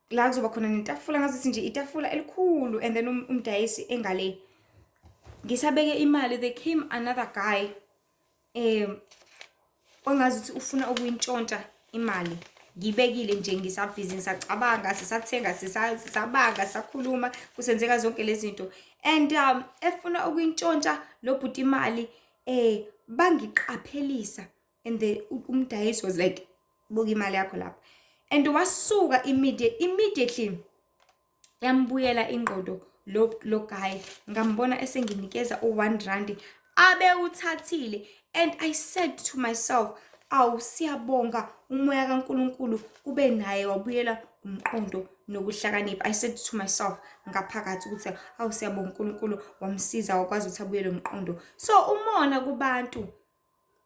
la kuzoba khona netafula, ngazuthi nje itafula elikhulu, and then umdayisi engale, ngisabeke imali, there came another guy ongazuthi ufuna ukuyintshontsha imali. Ngibekile nje, ngisabhizi, ngisacabanga, sisathenga, sisabanga, sisakhuluma, kusenzeka zonke lezi zinto, and efuna ukuyintshontsha lo bhuti imali, bangiqaphelisa, and the umdayisi was like, buka imali yakho lapha, and wasuka immediately yambuyela ingqondo lo guy. Ngambona esenginikeza u-1 rand abewuthathile, and I said to myself, awu, siyabonga umoya kaNkulunkulu ube naye, wabuyela umqondo nokuhlakanipha. I said to myself ngaphakathi ukuthi awu, siyabonga uNkulunkulu wamsiza wakwazi ukuthi abuyele umqondo. So umona kubantu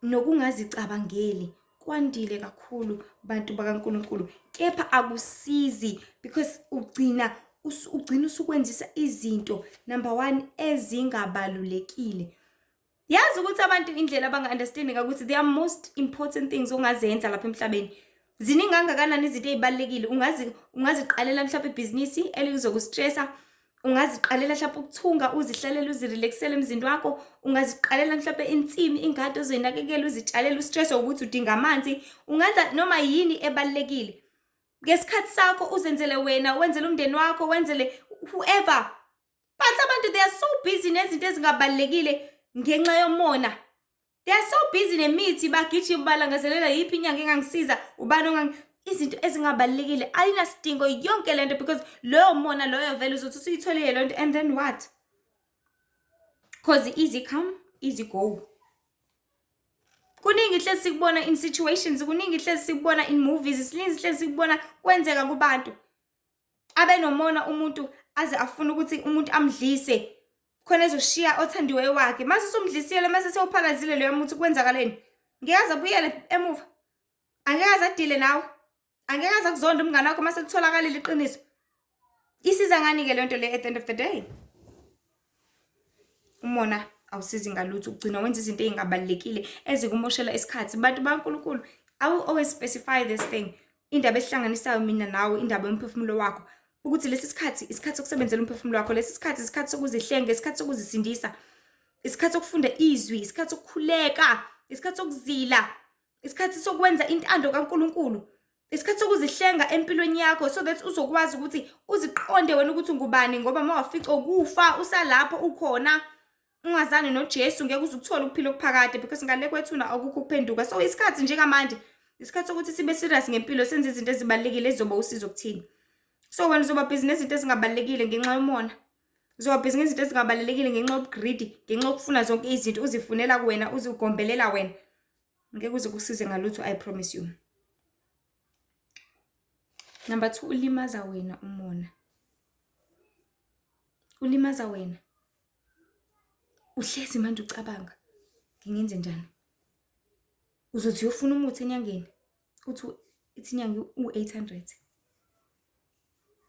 nokungazicabangeli kwandile kakhulu, bantu bakaNkulunkulu, kepha akusizi because ugcina usukwenzisa izinto, number one, ezingabalulekile. Yazi ukuthi abantu indlela abanga-understandi ngakuthi there are most important things ongazenza lapha emhlabeni. Ziningi kangakanani izinto ey'balulekile. Ungaziqalela mhlawumbe ibhizinisi elizokustressa, ungaziqalela mhlawumbe ukuthunga, uzihlalele, uzirelaxele emzini wakho, ungaziqalela mhlawumbe insimi, ingadi ozoyinakekela, uzitshalele, ustress ukuthi udinga amanzi, ungenza noma yini ebalulekile ngesikhathi sakho, uzenzele wena, wenzele umndeni wakho, wenzele whoever. But abantu, they are so busy nezinto ezingabalulekile ngenxa yomona. They are so busy nemithi, bagijima balangazelela yiphi inyanga engangisiza, ubani ongangi, izinto ezingabalulekile, ayinasidingo yonke lento, because loyo mona loyo vele uzothi usuyitholile leyo nto, and then what? 'Cause easy come, easy go. Kuningi hlezi sikubona in situations, kuningi hlezi sikubona in movies, siningi hlezi sikubona kwenzeka kubantu. Abe nomona umuntu aze afune ukuthi umuntu amdlise khona ezoshiya othandiweyo wakhe. Mase usumdlisile, mase sewuphalazile leyo muntu, kwenzakaleni? Ngeke aze abuyele emuva, angeke aze adile nawe, angeke aze akuzonde umngane wakho mase kutholakalile iqiniso. Isiza ngani-ke leyo nto le at the end of the day? Umona awusizi ngalutho, ugcina wenza izinto ey'ngabalulekile ezikumoshela isikhathi. Bantu baNkulunkulu, I will always specify this thing, indaba esihlanganisayo mina nawe, indaba yomphefumulo wakho, ukuthi lesi sikhathi isikhathi sokusebenzela umphefumulo wakho, lesi sikhathi isikhathi sokuzihlenga, isikhathi sokuzisindisa, isikhathi sokufunda izwi, isikhathi sokukhuleka, isikhathi sokuzila, isikhathi sokwenza intando kaNkulunkulu. Isikhathi sokuzihlenga empilweni yakho so that uzokwazi ukuthi uziqonde wena ukuthi ungubani, ngoba uma wafica ukufa usalapho ukhona ungazani noJesu, ngeke uze ukuthole ukuphila okuphakade, because ngale kwethuna akukho ukuphenduka. So isikhathi njengamanje, isikhathi sokuthi sibe serious ngempilo, senze izinto ezibalulekile ezizoba usizo kuthina. So wena uzoba busy nezinto ezingabalulekile ngenxa yomona, uzoba busy ngezinto ezingabalulekile ngenxa yobu-greedy, ngenxa yokufuna zonke izinto uzifunela kuwena, uzigombelela wena. Ngeke uze kusize ngalutho, I promise you. Number 2, ulimaza wena umona. Ulimaza wena. Uhlezi manje ucabanga, ngingenze njani? Uzothi uyofuna umuthi enyangeni, uthi ithi inyanga u-800.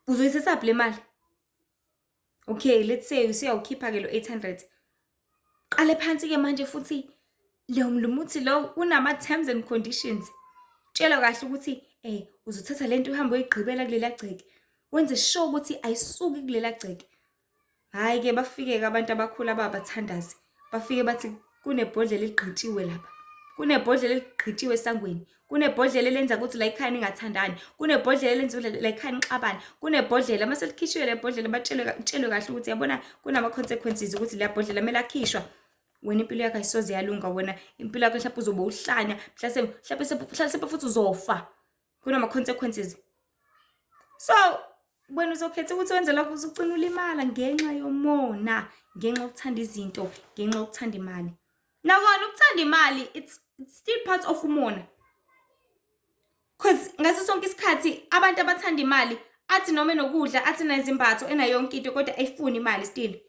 Uzoyithathaphi le mali? Okay, let's say usuyawukhipha-ke lo 800. Qale phansi-ke manje futhi lo muthi lo unama-terms and conditions. Tshelwa kahle ukuthi uzothatha lento uhambe uyigqibela kulela gceke. Wenze sure ukuthi ayisuki kulela gceke. Hhayi-ke, bafike-ke abantu abakhulu ababathandazi. Bafike bathi kunebhodlela eligqitshiwe lapha. Kunebhodlela eligqitshiwe esangweni. Kunebhodlela elenza ukuthi la ekhaya ningathandani. Kunebhodlela elenza ukuthi la ekhaya nixabane. Kunebhodlela, mase likhishiwe le bhodlela, batshelwe kahle ukuthi yabona kunama-consequences ukuthi le bhodlela kumele akhishwa. Wena impilo yakho ayisoze yalunga, wena impilo yakho mhlawumbe uzobe uhlanya, mhlawumbe futhi uzofa. Kunama-consequences. So wena uzokhetha ukuthi wenze lokho, uzucina ulimala ngenxa yomona, ngenxa yokuthanda izinto, ngenxa yokuthanda imali. Nakhona ukuthanda imali, it's still part of umona. 'Cause ngaso sonke isikhathi abantu abathanda imali, athi noma enokudla, athi enezimbatho, enayo yonke into, kodwa ayifuni imali still.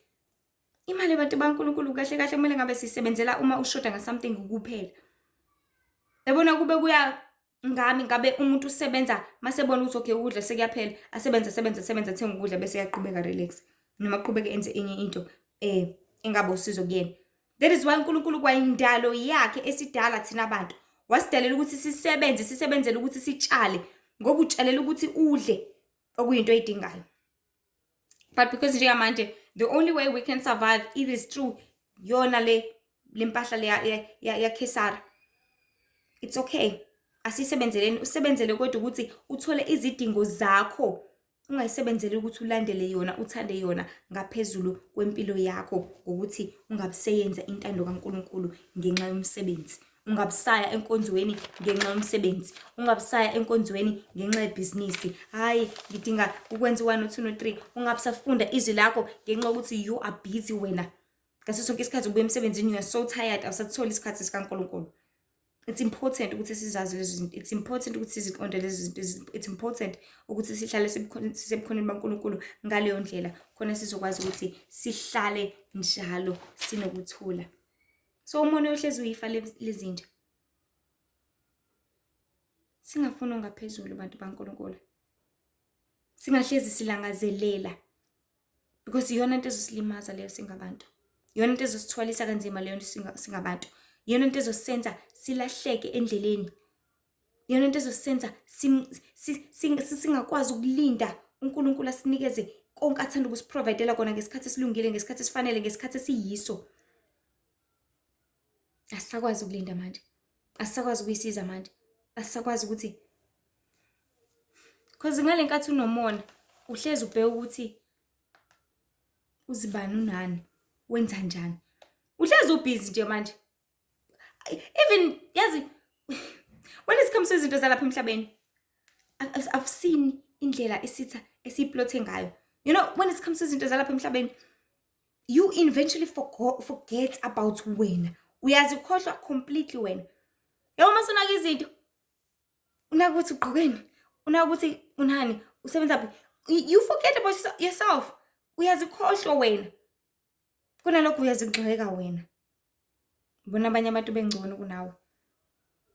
Imali, bantu baNkulunkulu, kahle kahle kumele ngabe siyisebenzela uma ushoda nga-something kuphela. Yabona, kube kuya ngami, ngabe umuntu usebenza masebona ukuthi okay, ukudla sekuyaphela, asebenze, asebenze, asebenze, athenge ukudla, bese eyaqhubeka relax, noma aqhubeke enze enye into engaba usizo kuyena. That is why uNkulunkulu kwayindalo yakhe esidala thina abantu, wasidalela ukuthi sisebenze, sisebenzele ukuthi sitshale, ngoba utshalela ukuthi udle, okuyinto oyidingayo. But because njengamanje the only way we can survive, it is through yona le mpahla le yaKhesari. It's okay, asisebenzeleni, usebenzele kodwa ukuthi uthole izidingo zakho. Ungayisebenzeli ukuthi ulandele yona, uthande yona ngaphezulu kwempilo yakho, ngokuthi ungabiseyenza intando kaNkulunkulu ngenxa yomsebenzi. Ungabisaya enkonzweni ngenxa yomsebenzi, ungabisaya enkonzweni ngenxa yebhizinisi. Hhayi, ngidinga ukwenza u-1, u-2, no-3. Ungabisafunda izwi lakho ngenxa yokuthi you are busy wena. Ngaso sonke isikhathi ubuya emsebenzini, you are so tired, awusatholi isikhathi sikaNkulunkulu. It's important ukuthi sizazi lezi zinto. It's important ukuthi siziqonde lezi zinto. It's important ukuthi sihlale sisebukhoneni baNkulunkulu ngaleyo ndlela, khona sizokwazi ukuthi sihlale njalo sinokuthula. So umona uyohlezi uyifa lezinja. Singafuni ongaphezulu, bantu baNkulunkulu. Singahlezi silangazelela, because iyona into ezosilimaza leyo singabantu. Iyona into ezosithwalisa kanzima leyo singabantu. Iyona into ezosenza silahleke endleleni. Iyona into ezosenza singakwazi ukulinda uNkulunkulu asinikeze konke athanda ukusi-provide-ela kona ngesikhathi esilungile, ngesikhathi esifanele, ngesikhathi esiyiso. Asisakwazi ukulinda manje. Asisakwazi ukuyisiza manje. Asisakwazi ukuthi, 'cause ngale nkathi unomona, uhlezi ubheka ukuthi uzibani unani, wenza njani. Uhlezi u-busy nje manje. Even yazi, when it comes to izinto zalapha emhlabeni, I've seen indlela isitha esiyi-plot-e ngayo. When it comes to izinto zalapha emhlabeni, you eventually forget about wena. Uyazikhohlwa completely wena. Yabo, uma usunaka izinto, unaka ukuthi ugqokeni, unaka ukuthi unani, usebenza phi. You forget about yourself. Uyazikhohlwa wena. Kunalokho uyazigxeka wena. Ubona abanye abantu bengcono kunawe.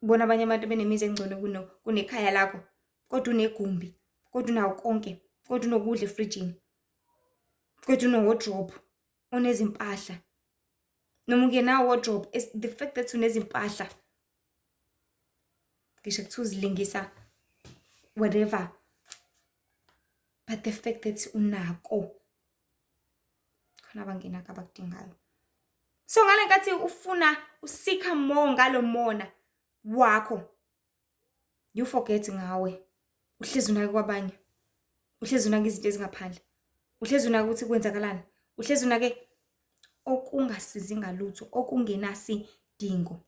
Ubona abanye abantu benemizi engcono kunekhaya lakho, kodwa unegumbi, kodwa unawo konke, kodwa unokudla efrijini, kodwa une-wardrobe onezimpahla. Noma ungenawo wardrobe, the fact that unezimpahla, ngisho kuthiwa uzilingisa whatever, but the fact that unako, khona abangenakho abakudingayo. So ngale nkathi ufuna u-seek-a more ngalo mona wakho, you forget ngawe. Uhlezi unake kwabanye, uhlezi unake izinto ezingaphandle, uhlezi unake ukuthi kwenzakalani, uhlezi unake okungasizi ngalutho, okungenasidingo.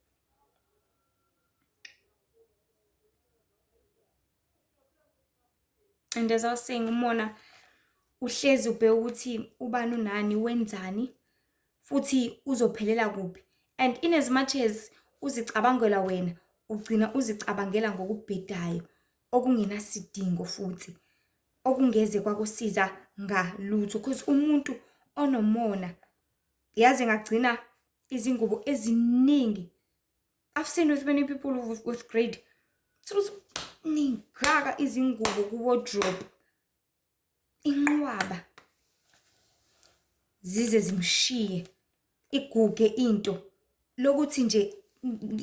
And as I was saying, umona uhlezi ubheka ukuthi ubani unani, wenzani, futhi uzophelela kuphi. And in as much as uzicabangela wena, ugcina uzicabangela ngokubhedayo, okungenasidingo futhi, okungeze kwakusiza ngalutho. Because umuntu onomona, yazi engagcina izingubo eziningi. I've seen with many people with greed. Ningaka izingubo ku-wardrobe. Inqwaba. Zize zimshiye. Iguge into. Lokuthi nje,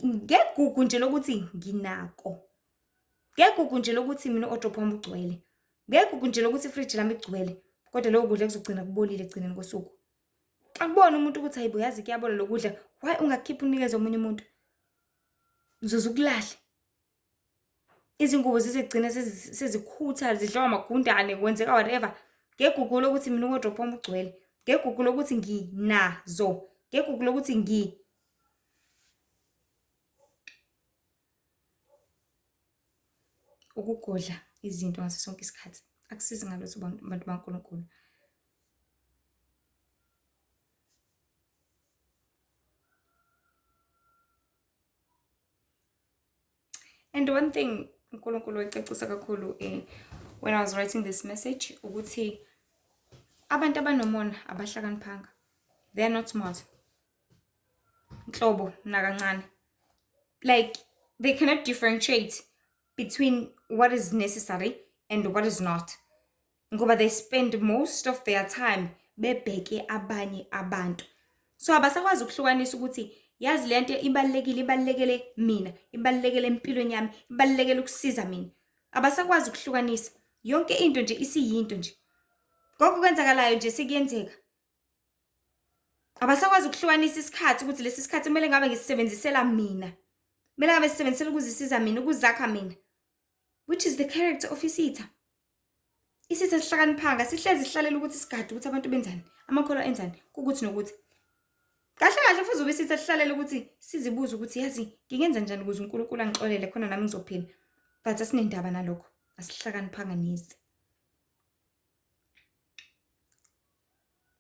ngegugu nje lokuthi nginako. Ngegugu nje lokuthi mina u-wardrobe wami ugcwele. Ngegugu nje lokuthi ifriji lami ligcwele. Kodwa lokho kudla kuzogcina kubolile ekugcineni kosuku. Akubona umuntu ukuthi hayibo yazi kuyabola lokudla, why ungakhipha unikeze omunye umuntu? Uzoze ukulahle. Izingubo zizegcina sezikhutha, zidliwa amagundane, kwenzeka whatever. Ngegugu lokuthi mina u-wardrobe wami ugcwele. Ngegugu lokuthi nginazo. Ngegugu lokuthi ngi ukugodla izinto ngaso sonke isikhathi akusizi ngalutho bantu baNkulunkulu. And one thing uNkulunkulu wayicacisa kakhulu when I was writing this message ukuthi abantu abanomona abahlakaniphanga. They are not smart. Nhlobo nakancane. Like they cannot differentiate between what is necessary and what is not. Ngoba they spend most of their time bebheke abanye abantu. So abasakwazi ukuhlukanisa ukuthi yazi lento ibalulekile, ibalulekele mina, ibalulekele empilweni yami, ibalulekele ukusiza mina. Abasakwazi ukuhlukanisa. Yonke into nje isiyinto nje. Konke okwenzakalayo nje sekuyenzeka. Abasakwazi ukuhlukanisa isikhathi ukuthi lesi sikhathi kumele ngabe ngisisebenzisela mina. Kumele ngabe sisebenzisela ukuzisiza mina, ukuzakha mina. Which is the character of isitha. Isitha sihlakaniphanga, sihlezi sihlalela ukuthi sigade ukuthi abantu benzani, amakholwa enzani, kukuthi nokuthi. Kahle kahle futhi ube isitha sihlalela ukuthi sizibuze ukuthi yazi ngingenza njani ukuze uNkulunkulu angixolele khona nami ngizophila. But asinendaba nalokho, asihlakaniphanga neze.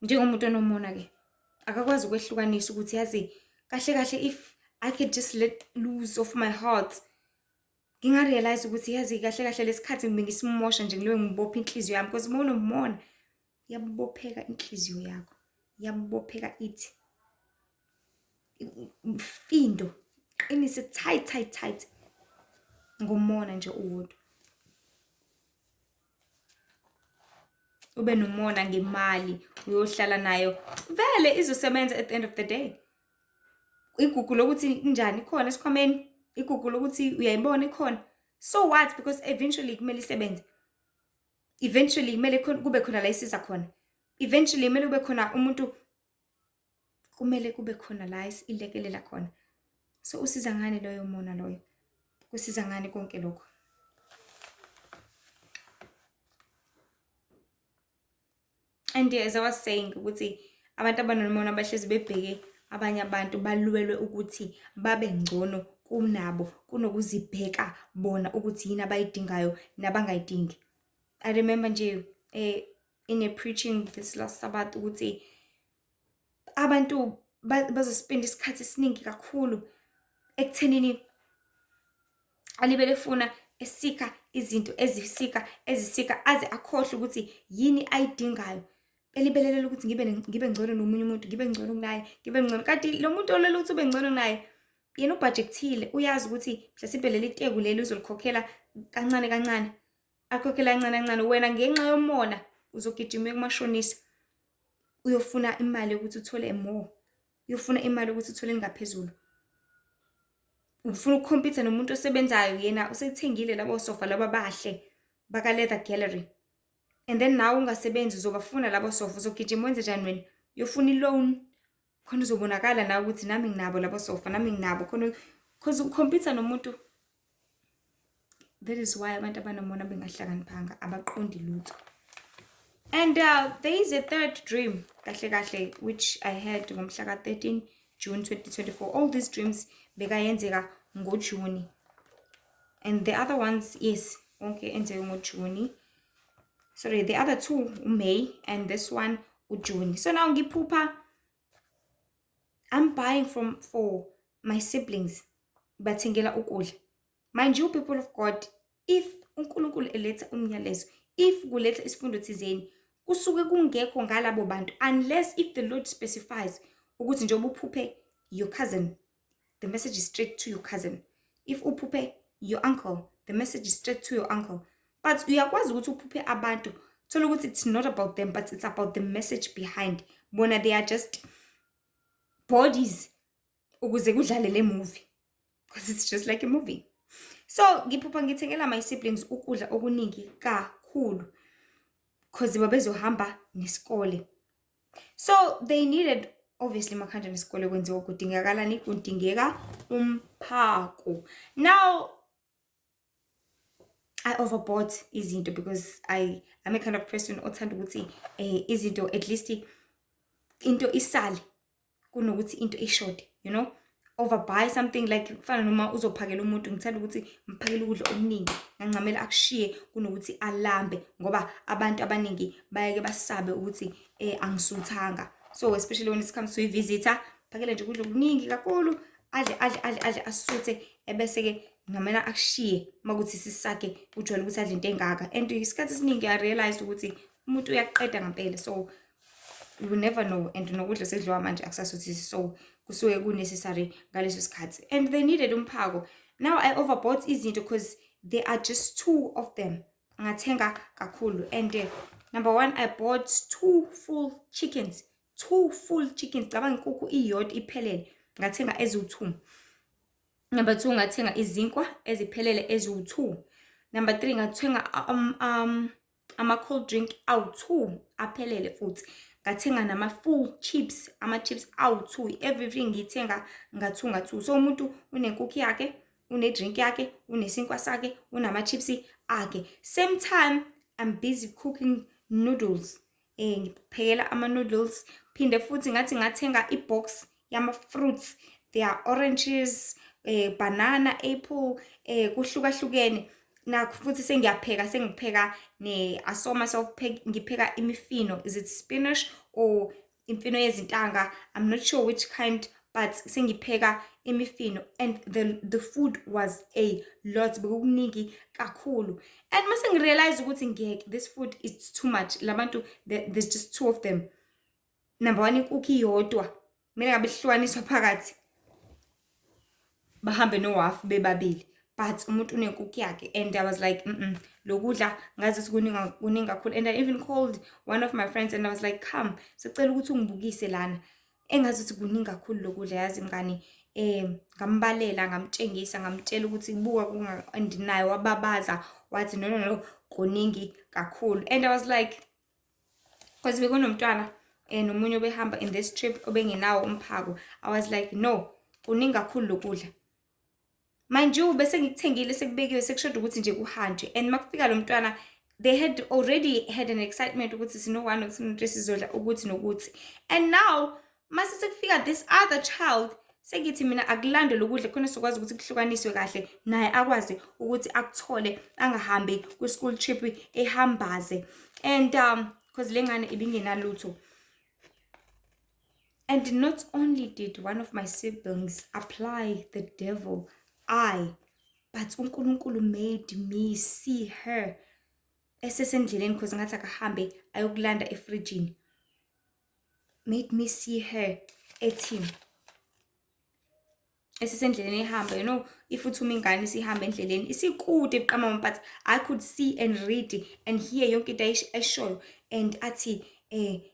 Njengomuntu onomona ke, akakwazi ukwehlukanisa ukuthi yazi kahle kahle if I could just let loose of my heart, nginga-realize ukuthi yazi kahle kahle lesikhathi bengisimosha nje ngilobe ngibopha inhliziyo yami, because uma unomona iyabopheka inhliziyo yakho, iyabopheka ithi mfindo qinise tight tight tight ngomona nje uwodwa. Ube nomona ngemali uyohlala nayo vele izosebenza at the end of the day. Igugu lokuthi injani ikhona esikhwameni, igugu lokuthi uyayibona ikhona. So what? Because eventually kumele isebenze. Eventually kumele kube khona la isiza khona. Eventually kumele kube khona umuntu, kumele kube khona la ilekelela khona. So usiza ngani loyo mona loyo? Kusiza ngani konke lokho? And as I was saying ukuthi abantu abanomona bahlezi bebheke abanye abantu balwelwe ukuthi babe ngcono kunabo, kunokuzibheka bona ukuthi yini abayidingayo nabangayidingi. I remember nje in a preaching this last Sabbath ukuthi abantu bazospenda isikhathi esiningi kakhulu ekuthenini alibele efuna esika izinto ezisika ezisika aze akhohlwe ukuthi yini ayidingayo. Elibelelela ukuthi ngibe ngcono nomunye umuntu, ngibe ngcono kunaye, ngibe ngcono. Kanti lo muntu olele ukuthi ube ngcono kunaye, yena ubhajekthile, uyazi ukuthi mhlasimpe leli teku leli uzolikhokhela kancane kancane. Akhokhela kancane kancane, wena ngenxa yomona uzogijima uye kumashonisa. Uyofuna imali yokuthi uthole more. Uyofuna imali yokuthi uthole engaphezulu. Ufuna ukukhompyutha nomuntu osebenzayo, yena usethengile labo sofa laba bahle baka Leather Gallery. And then nawe ungasebenzi uzobafuna labo sofa, uzogijima wenze njani wena? Uyofuna i-loan khona uzobonakala nawe ukuthi nami nginabo labo sofa, nami nginabo khona, because ukhompyutha nomuntu. That is why abantu abanomona bengahlakaniphanga, abaqondi lutho. And there is a third dream, kahle kahle, which I had ngomhla ka-13 June 2024. All these dreams bekayenzeka ngoJuni. And the other ones, yes, onke enzeke ngoJuni. Sorry, the other two uMay and this one uJune. So now ngiphupha I'm buying from for my siblings, bathengela ukudla. Mind you, people of God, if uNkulunkulu eletha umyalezo, if kuletha isifundo thizeni, kusuke kungekho ngalabo bantu unless if the Lord specifies ukuthi njengoba uphuphe your cousin, the message is straight to your cousin. If uphuphe your uncle, the message is straight to your uncle. But uyakwazi ukuthi uphuphe abantu, thola ukuthi it's not about them, but it's about the message behind. Bona, they are just bodies ukuze kudlale le movie, because it's just like a movie. So ngiphupha ngithengela my siblings ukudla okuningi kakhulu because babezohamba nesikole, so they needed, obviously, makhanja nesikole kwenziwa kudingakalani? Kudingeka umphako. Now I overbought izinto because I'm a kind of person othanda ukuthi izinto, at least into isale kunokuthi into ishode. Overbuy something like kufana noma uzophakela umuntu, ngithanda ukuthi ngiphakele ukudla okuningi, ngancamela akushiye kunokuthi alambe, ngoba abantu abaningi bayeke basabe ukuthi angisuthanga. So especially when it comes to i-visitor, phakele nje ukudla okuningi kakhulu, adle, adle, adle, adle, asuthe, ebese-ke ngamela akushiye makuthi sisakhe ujwayele ukuthi adle into engaka. And isikhathi esiningi I realized ukuthi umuntu uyaqeda ngempela, so you will never know. And nokudla sekudliwa manje akusasuthisi, so kusuke ku-necessary ngaleso sikhathi and they needed umphako. Now I overbought izinto because there are just two of them. Ngathenga kakhulu and number one, I bought two full chickens, two full chickens. Cabanga, inkukhu iyodwa iphelele, ngathenga eziwu-two. Number two, ngathenga izinkwa eziphelele eziwu-two. Number three, ngathenga ama-cold drink awu-two aphelele, futhi ngathenga nama-full chips, ama-chips awu-two. Everything ngiyithenga nga-two, nga-two. So umuntu unenkukhu yakhe, une-drink yakhe, unesinkwa sakhe, unama-chips akhe. Same time I'm busy cooking noodles, ngiphekela ama-noodles. Phinde futhi ngathi ngathenga i-box yama-fruits. There are oranges, banana, apple, kuhlukahlukene. Nakho futhi sengiyapheka, sengipheka ne I saw myself ngipheka imifino. Is it spinach or imfino yezintanga? I'm not sure which kind, but sengipheka imifino and the food was a lot, bekukuningi kakhulu. And mase ngirealize ukuthi ngeke, this food is too much, labantu, there's just two of them. Number one, inkukhu iyodwa, kumele ngabe ihlukaniswa phakathi, bahambe no-half bebabili, but umuntu unenkukhu yakhe. And I was like, lokudla ngazi ukuthi kuningi kakhulu." And I even called one of my friends and I was like, "Come, sicela ukuthi ungibukise lana, engazi ukuthi kuningi kakhulu lokudla, yazi mngani." Ngambalela, ngamtshengisa, ngamtshela ukuthi buka, and naye wababaza wathi, "No, no, no, kuningi kakhulu." And I was like, because bekunomntwana nomunye obehamba in this trip obengenawo umphako. I was like, "No, kuningi kakhulu lokudla." Mind you, bese ngikuthengile, sekubekiwe, sekushoda ukuthi nje kuhanjwe. And makufika lo mntwana, they had already had an excitement ukuthi sino one, no three, sizodla ukuthi nokuthi. And now mase sekufika this other child, sengithi mina akulandwe lokudla khona sizokwazi ukuthi kuhlukaniswe kahle, naye akwazi ukuthi akuthole, angahambi kwi-school trip ehambaze. And because le ngane ibingenalutho. And not only did one of my siblings apply the devil eye, but uNkulunkulu made me see her esesendleleni, because ngathi akahambe ayokulanda efrijini. Made me see her ethi esesendleleni ehamba, if uthuma ingane isihamba endleleni, isikude buqamama, but I could see and read and hear yonke into ayishoyo, and athi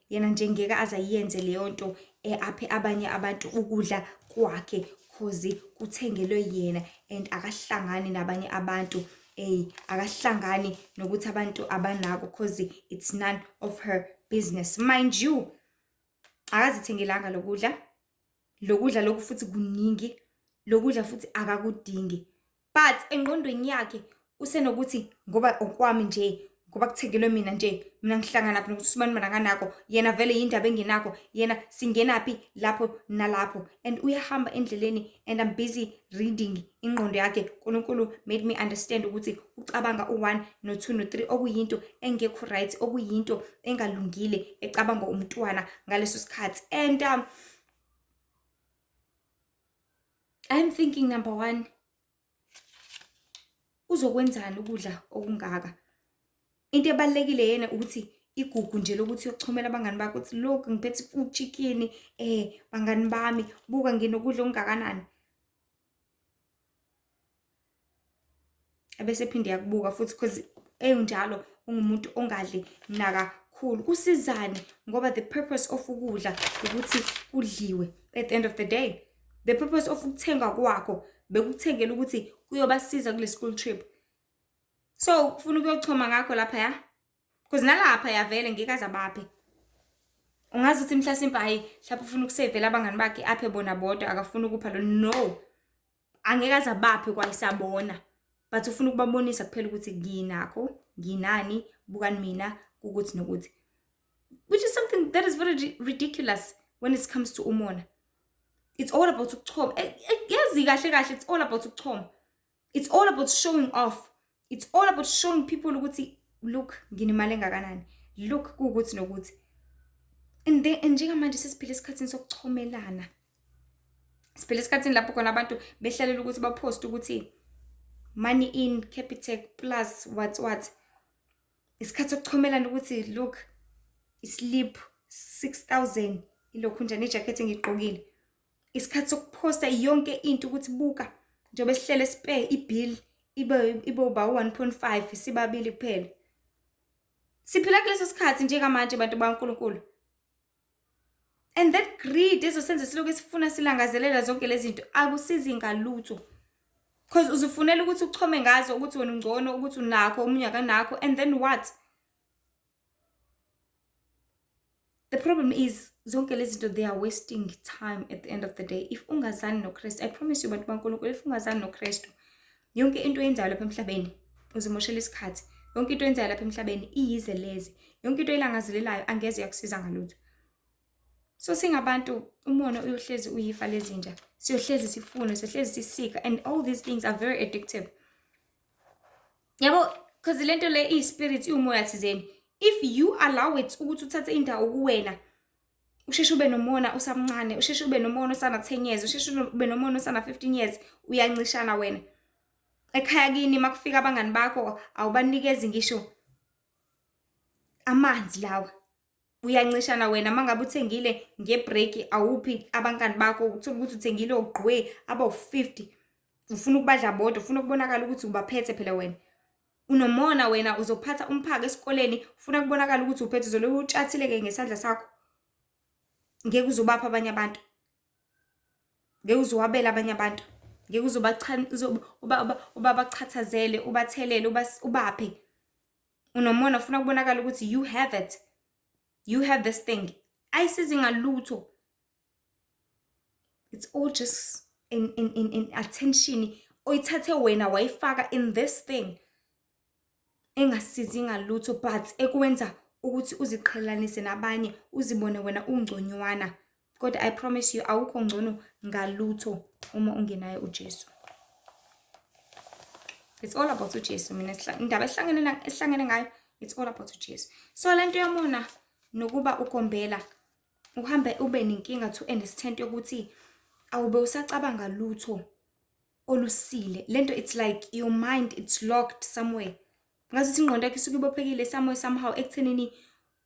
yena nje ngeke aze ayenze leyo nto, aphe abanye abantu ukudla kwakhe, 'cause kuthengelwe yena and akahlangani nabanye abantu, akahlangani nokuthi abantu abanako, 'cause it's none of her business. Mind you, akazithengelanga lokudla, lokudla lokhu futhi kuningi, lokudla futhi akakudingi, but engqondweni yakhe Usenokuthi ngoba okwami nje, ngoba kuthengelwe mina nje, mina ngihlanganaphi nokuthi usibanibani akanakho, yena vele yindaba engenakho, yena singenaphi lapho nalapho. And uyahamba endleleni and I'm busy reading ingqondo yakhe. uNkulunkulu made me understand ukuthi ucabanga u-1 no-2 no-3 okuyinto engekho right, okuyinto engalungile ecabangwa umntwana ngaleso sikhathi. And I'm thinking number one, uzokwenzani ukudla okungaka? Into ebalulekile yena ukuthi igugu nje lokuthi uyochomela abangani bakhe ukuthi look ngiphethe i-full chicken, bangani bami, buka nginokudla okungakanani. Ebese ephinde yakubuka futhi because enjalo ungumuntu ongadli nakakhulu. Kusizani ngoba the purpose of ukudla ukuthi kudliwe at the end of the day. The purpose of ukuthenga kwakho bekukuthengela ukuthi kuyobasiza kule school trip. So ufuna ukuyochoma ngakho lapha ya? Because nalapha ya vele ngeke aze abaphe. Ungazi ukuthi mhlasimpe hayi mhlawumbe ufuna ukusevela abangani bakhe aphe bona bodwa akafuni ukupha lo no. Angeke aze abaphe kwayisabona. But ufuna ukubabonisa kuphela ukuthi nginakho, nginani, bukani mina ukuthi nokuthi. Which is something that is very ridiculous when it comes to umona. It's all about ukuchoma. Yazi kahle kahle it's all about ukuchoma. It's all about showing off. It's all about showing people ukuthi look nginemali engakanani. Look kuwukuthi nokuthi. And then njengamanje sesiphila esikhathini sokuchomelana. Siphila esikhathini lapho khona abantu behlalela ukuthi bapost ukuthi money in Capitec plus what what. Isikhathi sokuchomelana ukuthi look islip 6000 ilokhu njani ijacket engigqokile. Isikhathi sokuphosta yonke into ukuthi buka njengoba sihlele sipe ibill ibe uba 1.5 sibabili kuphela. Siphila kuleso sikhathi njengamanje bantu baNkulunkulu. And that greed ezosenza siloku sifuna silangazelela zonke lezi zinto akusizi ngalutho. Because uzifunela ukuthi uchome ngazo ukuthi wena ungcono, ukuthi unakho, omunye akanakho, and then what? The problem is zonke lezi zinto they are wasting time at the end of the day. If ungazani noKristu, I promise you bantu baNkulunkulu, if ungazani noKristu, yonke into oyenzayo lapha emhlabeni uzimoshela isikhathi. Yonke into oyenzayo lapha emhlabeni iyize leze. Yonke into oyilangazelelayo angeze yakusiza ngalutho. So singabantu umona uyohlezi uyifa lezinja. Siyohlezi sifune, siyohlezi sisika and all these things are very addictive. Yabo, because lento le iyi-spirit iwumoya thizeni. If you allow it ukuthi uthathe indawo kuwena, usheshe ube nomona usamncane, usheshe ube nomona usana 10 years, usheshe ube nomona usana 15 years, uyancishana wena. Ekhaya kini makufika abangani bakho awubanikezi ngisho amanzi lawa. Uyancishana wena mangabe uthengile ngebreak awuphi abangani bakho, uthola ukuthi uthengile ogqwe abawu-50. Ufuna ukubadla bodwa, ufuna ukubonakala ukuthi ubaphethe phela wena. Unomona wena, uzophatha umphako esikoleni, ufuna kubonakala ukuthi uphethe, uzoloku utshathile-ke ngesandla sakho. Ngeke uzobapha abanye abantu. Ngeke uzowabela abanye abantu. Ngeke ubachathazele, ubathelele, ubaphe. Unomona, ufuna kubonakala ukuthi you have it. You have this thing. Ayisizi ngalutho. It's all just in attention oyithathe wena wayifaka in this thing engasizi ngalutho but ekwenza ukuthi uziqhelelanise nabanye, uzibone wena ungconywana. Kodwa I promise you awukho ngcono ngalutho uma ungenaye uJesu. It's all about uJesu. Mina indaba esihlangene ngayo, it's all about uJesu. So lento yomona nokuba ugombela uhambe ube nenkinga to an extent yokuthi awube usacabanga lutho olusile. Lento it's like your mind it's locked somewhere. Ngazuthi ingqondo yakho isuke ibophekile somewhere somehow ekuthenini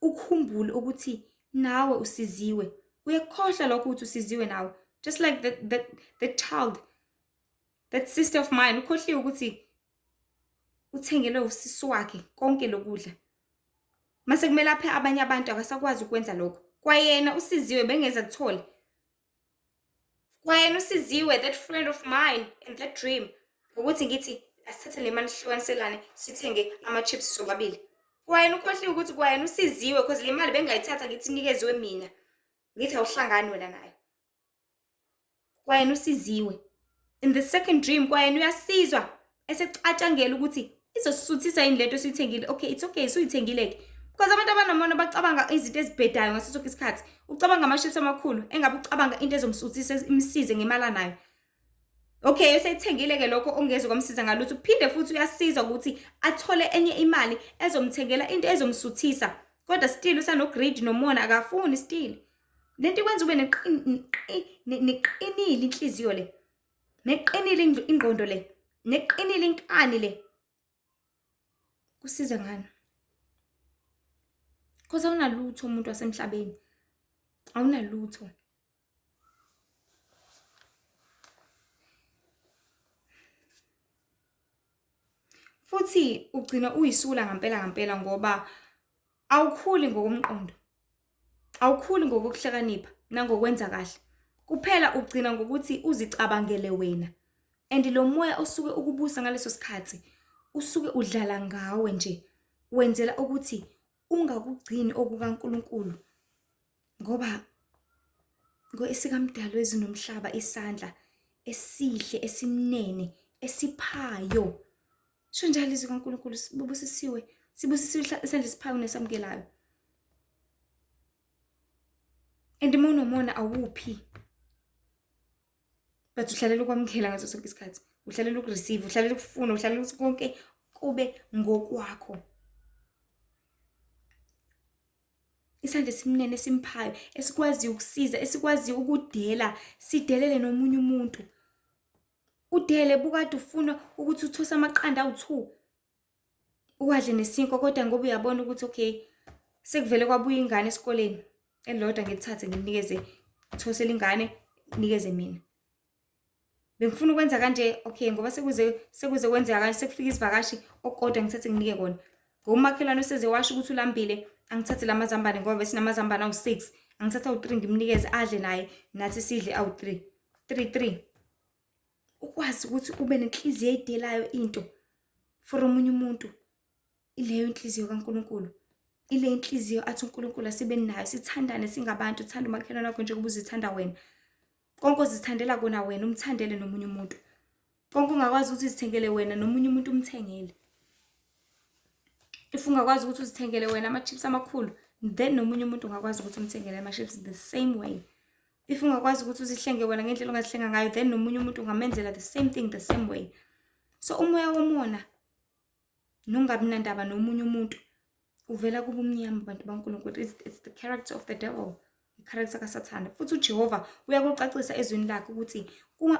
ukhumbule ukuthi nawe usiziwe. Uyakukhohlwa lokho ukuthi usiziwe nawe. Just like the child, that sister of mine, ukhohliwe ukuthi uthengelwe usisi wakhe konke lokudla. Mase kumele aphe abanye abantu akasakwazi ukwenza lokho. Kwayena usiziwe bengeze kuthole. Kwayena usiziwe, that friend of mine in that dream, ukuthi ngithi asithathe le mali sihlukaniselane sithenge ama-chips sobabili. Kwayena ukhohliwe ukuthi kwayena usiziwe because le mali bengayithatha ngithi nikezwe mina. Ngithi awuhlangani wena nayo. Kwayena usiziwe. In the second dream kwayena uyasizwa esecatshangela ukuthi Izosisuthisa yini lento esiyithengile? Okay, it's okay, suyithengile-ke. Because abantu abanomona bacabanga izinto ezibhedayo ngaso sonke isikhathi. Ucabanga ama-chips amakhulu engabe ucabanga into ezomsuthisa imsize ngemali anayo. Okay, useyithengile-ke lokho ongeze kwamsiza ngalutho. Uphinde futhi uyasiza ukuthi athole enye imali ezomthengela into ezomsuthisa. Kodwa still usano-greed nomona, akafuni still. Lento ikwenza ube neqinile inhliziyo le. Neqinile ingqondo le. Neqinile inkani le. Kusiza ngani? Because awunalutho umuntu wasemhlabeni. Awunalutho. Futhi ugcina uyisula ngampela ngampela ngoba awukhuli ngokomqondo. Awukhuli ngokokuhlakanipha nangokwenza kahle. Kuphela ugcina ngokuthi uzicabangele wena. And lo moya osuke ukubusa ngaleso sikhathi usuke udlala ngawe nje, wenzela ukuthi ungakugcini okukaNkulunkulu ngoba esikamdali wezulu nomhlaba isandla esihle esimnene esiphayo. Sho njalo izwi kaNkulunkulu, sibusisiwe, sibusisiwe isandla esiphayo nesamukelayo. And uma unomona awuphi, but uhlalela ukwamukela ngaso sonke isikhathi, uhlalela ukureceive, uhlalela ukufuna, uhlalela ukuthi konke kube ngokwakho. Isandla esimnene esimphayo, esikwaziyo ukusiza, esikwaziyo ukudela, sidelele nomunye umuntu. Udele bukade ufuna ukuthi uthose amaqanda awu-2 uwadle nesinkwa, kodwa ngoba uyabona ukuthi okay, sekuvele kwabuya ingane esikoleni elilodwa, ngilithathe ngilinikeze, thosele ingane, nikeze mina. Bengifuna ukwenza kanje, okay, ngoba sekuze kwenzeka kanje, sekufika isivakashi okukodwa ngithathe nginike kona. Ngoba umakhelwane useze washo ukuthi ulambile, angithathe la mazambane ngoba besinamazambane awu-6, angithathe awu-3 ngimnikeze adle naye, nathi sidle awu-3. 3 3. Ukwazi ukuthi ube nenhliziyo edelayo into for omunye umuntu, ileyo inhliziyo kaNkulunkulu. Ile inhliziyo athi uNkulunkulu asibe nayo, sithandane singabantu, uthanda umakhelwane wakho njengoba uzithanda wena. Konke ozithandela kona wena umthandele nomunye umuntu. Konke ungakwazi ukuthi uzithengele wena nomunye umuntu umthengele. If ungakwazi ukuthi uzithengele wena ama-chips amakhulu, then nomunye umuntu ungakwazi ukuthi umthengele ama-chips the same way. If ungakwazi ukuthi uzihlenge wena ngendlela ongazihlenga ngayo, then nomunye umuntu ungamenzela the same thing the same way. So umoya womona nongabi nandaba nomunye umuntu uvela kubumnyama, bantu baNkulunkulu. It's the character of the devil, i-character kaSathane. Futhi uJehova uyakucacisa ezwini lakhe ukuthi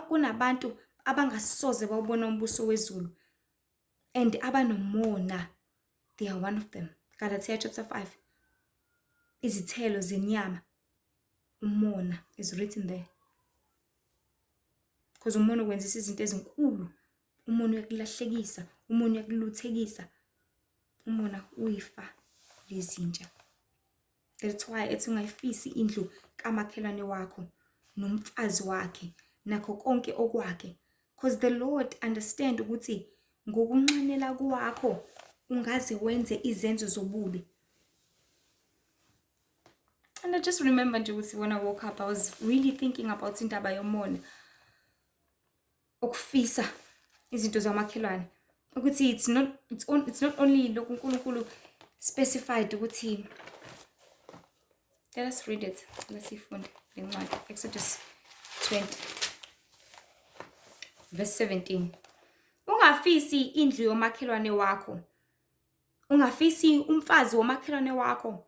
kunabantu abangasoze bawubona umbuso wezulu and abanomona, they are one of them. Galatia chapter 5, izithelo zenyama, umona is written there. Because umona ukwenzisa izinto ezinkulu, umona uyakulahlekisa, umona uyakuluthekisa, umona uyifa lezinja. That's why ethi ungayifisi indlu kamakhelwane wakho nomfazi wakhe nakho konke okwakhe, because the Lord understand ukuthi ngokunxanela kwakho ungaze wenze izenzo zobubi. And I just remember nje ukuthi when I woke up I was really thinking about indaba yomona, ukufisa izinto zamakhelwane, ukuthi it's not only lokhu uNkulunkulu specified ukuthi, let us read it, lasifunde le ncwadi, Exodus 20 verse 17. Ungafisi indlu yomakhelwane wakho, ungafisi umfazi womakhelwane wakho,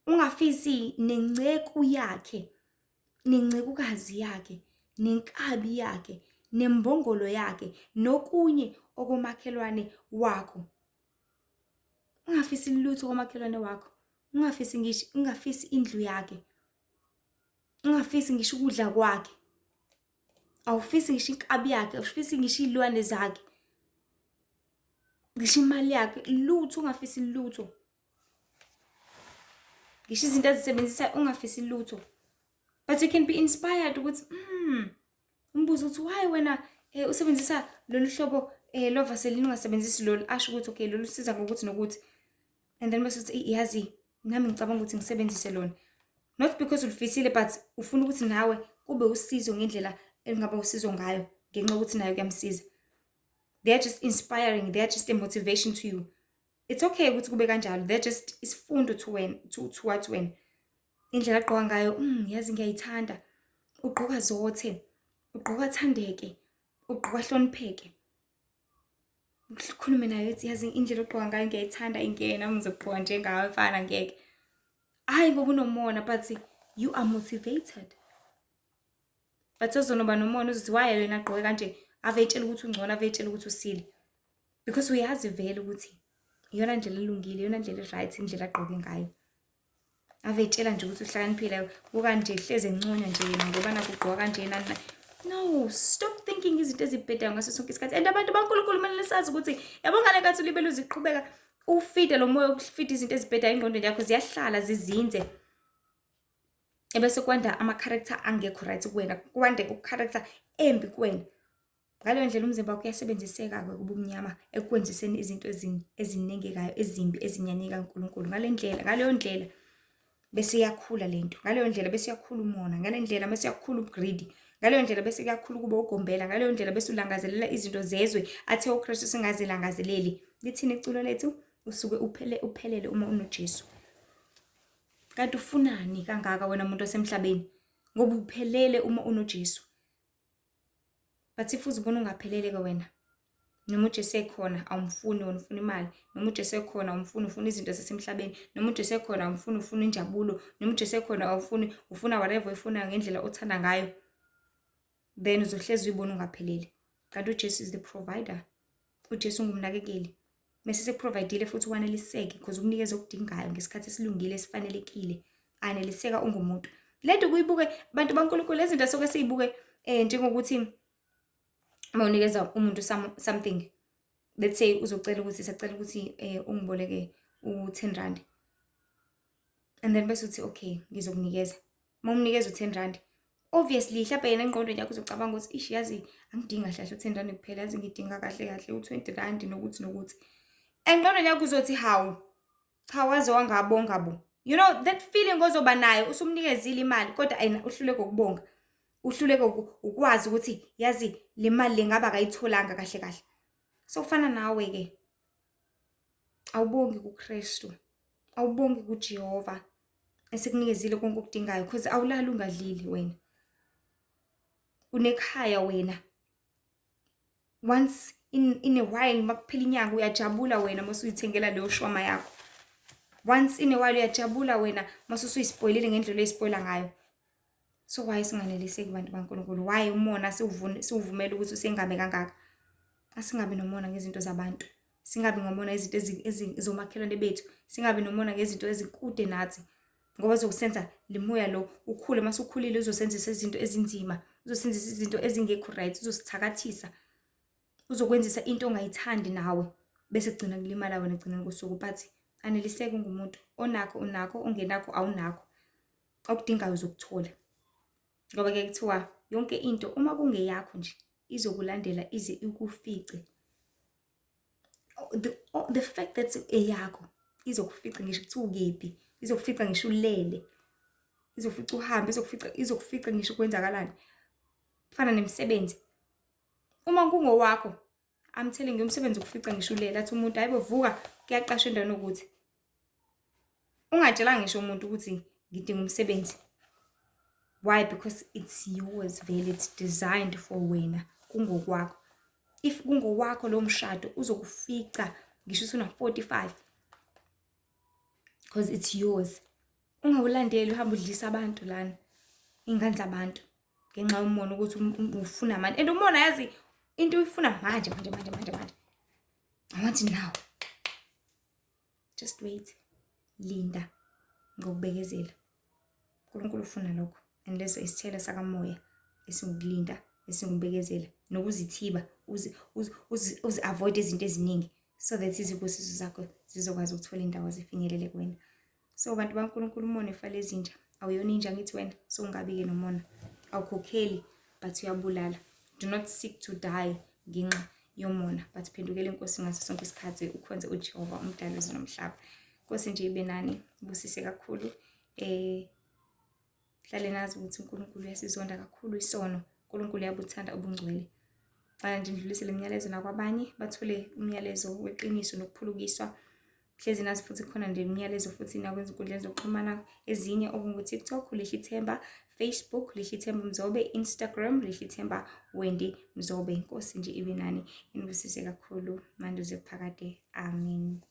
ungafisi nenceku yakhe, nencekukazi yakhe, nenkabi yakhe, nembongolo yakhe, nokunye okomakhelwane wakho. Ungafisi lutho komakhelwane wakho, ungafisi ngisho, ungafisi indlu yakhe, ungafisi ngisho ukudla kwakhe, awufisi ngisho inkabi yakhe, awufisi ngisho iy'lwane zakhe, ngisho imali yakhe, lutho, ungafisi lutho. Ngisho izinto azisebenzisayo ungafisi lutho. But you can be inspired ukuthi umbuzo ukuthi why wena usebenzisa lolu hlobo lo Vaseline ungasebenzisi lolu, asho ukuthi okay lolu siza ngokuthi nokuthi, and then bese uthi yazi nami ngicabanga ukuthi ngisebenzise lona, not because ulifisile but ufuna ukuthi nawe kube usizo ngendlela elingaba usizo ngayo ngenxa yokuthi nayo kuyamsiza. They are just inspiring, they are just a motivation to you. It's okay ukuthi kube kanjalo, they're just isifundo to wena, towards wena. Indlela agqoka ngayo, yazi ngiyayithanda. Ugqoka zothe, ugqoka athandeke, ugqoka ahlonipheke. Ukhulume naye uthi, yazi indlela ogqoka ngayo ngiyayithanda, ingeke nami ngizogqoka njengawe mfana, ngeke. Hhayi ngoba unomona, but you are motivated. But ozonoba nomona uzothi why yena agqoke kanje, ave etshela ukuthi ungcono, ave etshela ukuthi usile. Because uyazi vele ukuthi iyona ndlela elungile, iyona ndlela e-right indlela agqoke ngayo. Ave etshela nje ukuthi uhlakaniphile, buka nje hleze enconywa nje yena ngoba nakhu ugqoka kanje nani nani. No, stop thinking izinto ezibhedayo ngaso sonke isikhathi. And abantu baNkulunkulu kumele sazi ukuthi yabo ngale nkathi ulibele uziqhubeka ufide lo moya wokufida izinto ezibhedayo engqondweni yakho, ziyahlala zizinze. Ebese kwanda ama-character angekho right kuwena, kwande u-character embi kuwena. Ngaleyo ndlela umzimba wakho uyasebenziseka-ke kubumnyama ekwenziseni izinto ezinengekayo, ezimbi, ezinyanyekayo uNkulunkulu. Ngale ndlela, ngaleyo ndlela bese iyakhula lento. Ngaleyo ndlela bese uyakhula umona. Ngale ndlela bese uyakhula ubu-greedy. Ngaleyo ndlela bese kuyakhula ukuba ugombela. Ngaleyo ndlela bese ulangazelela izinto zezwe athe uKristu singazilangazeleli. Lithini iculo lethu? Usuke uphelele uma unoJesu. Kanti ufunani kangaka wena muntu osemhlabeni? Ngoba uphelele uma unoJesu. But if uzibona ungaphelele-ke wena, noma uJesu ekhona awumfuni, wena ufuna imali, noma uJesu ekhona awumfuni, ufuna izinto zasemhlabeni, noma uJesu ekhona awumfuni, ufuna injabulo, noma uJesu ekhona awufuni, ufuna whatever oyifunayo ngendlela othanda ngayo, then uzohlezi uyibona ungaphelele. Kanti uJesu is the provider. UJesu ungumnakekeli. Mese seku-provide-ile futhi waneliseke because ukunikeza okudingayo ngesikhathi esilungile esifanelekile. Aneliseka ungumuntu. Le nto kuyibuke bantu baNkulunkulu, lezi zinto soke siyibuke njengokuthi uma unikeza umuntu something, let's say uzocela ukuthi siyacela ukuthi ungiboleke u-10 rand. And then bese uthi okay, ngizokunikeza. Uma umnikeza u-10 rand, obviously mhlawumbe yena engqondweni yakho uzocabanga ukuthi ish, yazi angidingi kahle kahle u-10 rand kuphela, yazi ngidinga kahle kahle u-20 rand nokuthi nokuthi. Engqondweni yakho uzothi hawu, cha waze wangabonga bo. You know that feeling ozoba nayo usumnikezile imali kodwa yena uhluleka ukubonga. Uhluleka ukwazi ukuthi yazi le mali le ngabe akayitholanga kahle kahle. So kufana nawe ke. Awubongi kuKristu. Awubongi kuJehova esekunikezile konke okudingayo because awulali ungadlili wena. Unekhaya wena. Once in a while makuphela inyanga uyajabula wena mase uyithengela leyo shwama yakho. Once in a while uyajabula wena mase usuyispoilile ngendlela oyispoila ngayo. So why singaneliseki bantu baNkulunkulu? Why umona siwuvumela ukuthi usengame kangaka? Asingabi nomona ngezinto zabantu. Singabi ngomona izinto zomakhelwane bethu. Singabi nomona ngezinto ezikude nathi. Ngoba zokusenza le moya lo ukhule, mase ukhulile uzosenzisa izinto ezinzima, uzosenzisa izinto ezingekho right, uzosithakathisa. Uzokwenzisa into ongayithandi nawe bese kugcina kulimala wena ekugcineni kosuku. But aneliseke ungumuntu onakho unakho, ongenakho awunakho. Okudingayo uzokuthola. Ngoba ke kuthiwa yonke into uma kungeyakho nje izokulandela ize ikufice. The fact that eyakho izokufica ngisho kuthiwa ukephi, izokufica ngisho ulele, izokufica uhambe, izokufica ngisho kwenzakalani. Kufana nemisebenzi. Uma kungowakho, I'm telling you, umsebenzi ukufica ngisho ulele, athi umuntu hayibo vuka kuyaqashwa endaweni ukuthi. Ungatshelanga ngisho umuntu ukuthi ngidinga umsebenzi. Why? Because it's yours vele, it's designed for wena, kungokwakho. If kungowakho lo mshado uzokufica ngisho usuna 45 because it's yours. Ungawulandeli uhambe udlisa abantu lana, ingane zabantu ngenxa yomona ukuthi ufuna manje. And umona yazi into uyifuna manje manje manje manje manje. I want it now. Just wait. Linda ngokubekezela. uNkulunkulu ufuna lokho. And leso isithelo sakamoya esingukulinda, esingukubekezela nokuzithiba, uzi-avoid izinto eziningi so that izibusiso zakho zizokwazi ukuthola indawo zifinyelele kuwena. So bantu baNkulunkulu, umona ifa lezinja. Awuyona inja ngithi wena, so ungabi-ke nomona. Awukhokheli but uyabulala. Do not seek to die ngenxa yomona, but phendukela eNkosini ngaso sonke isikhathi, ukhonze uJehova umdali wezulu nomhlaba. Nkosi nje ibe nani, ibusise kakhulu. Hlale nazi ukuthi uNkulunkulu uyasizonda kakhulu isono. uNkulunkulu uyabuthanda ubungcwele. Cela nje ndidlulisele umyalezo nakwabanye bathole umyalezo weqiniso nokuphulukiswa. Hlezi nazi futhi khona nje imiyalezo futhi nakwezinkundleni zokuxhumana ezinye okungu-TikTok, Lihle Themba, Facebook, Lihle Themba Mzobe, Instagram, Lihle Themba Wendy Mzobe. Inkosi nje ibe nani, inibusise kakhulu manje kuze kuphakade. Amen.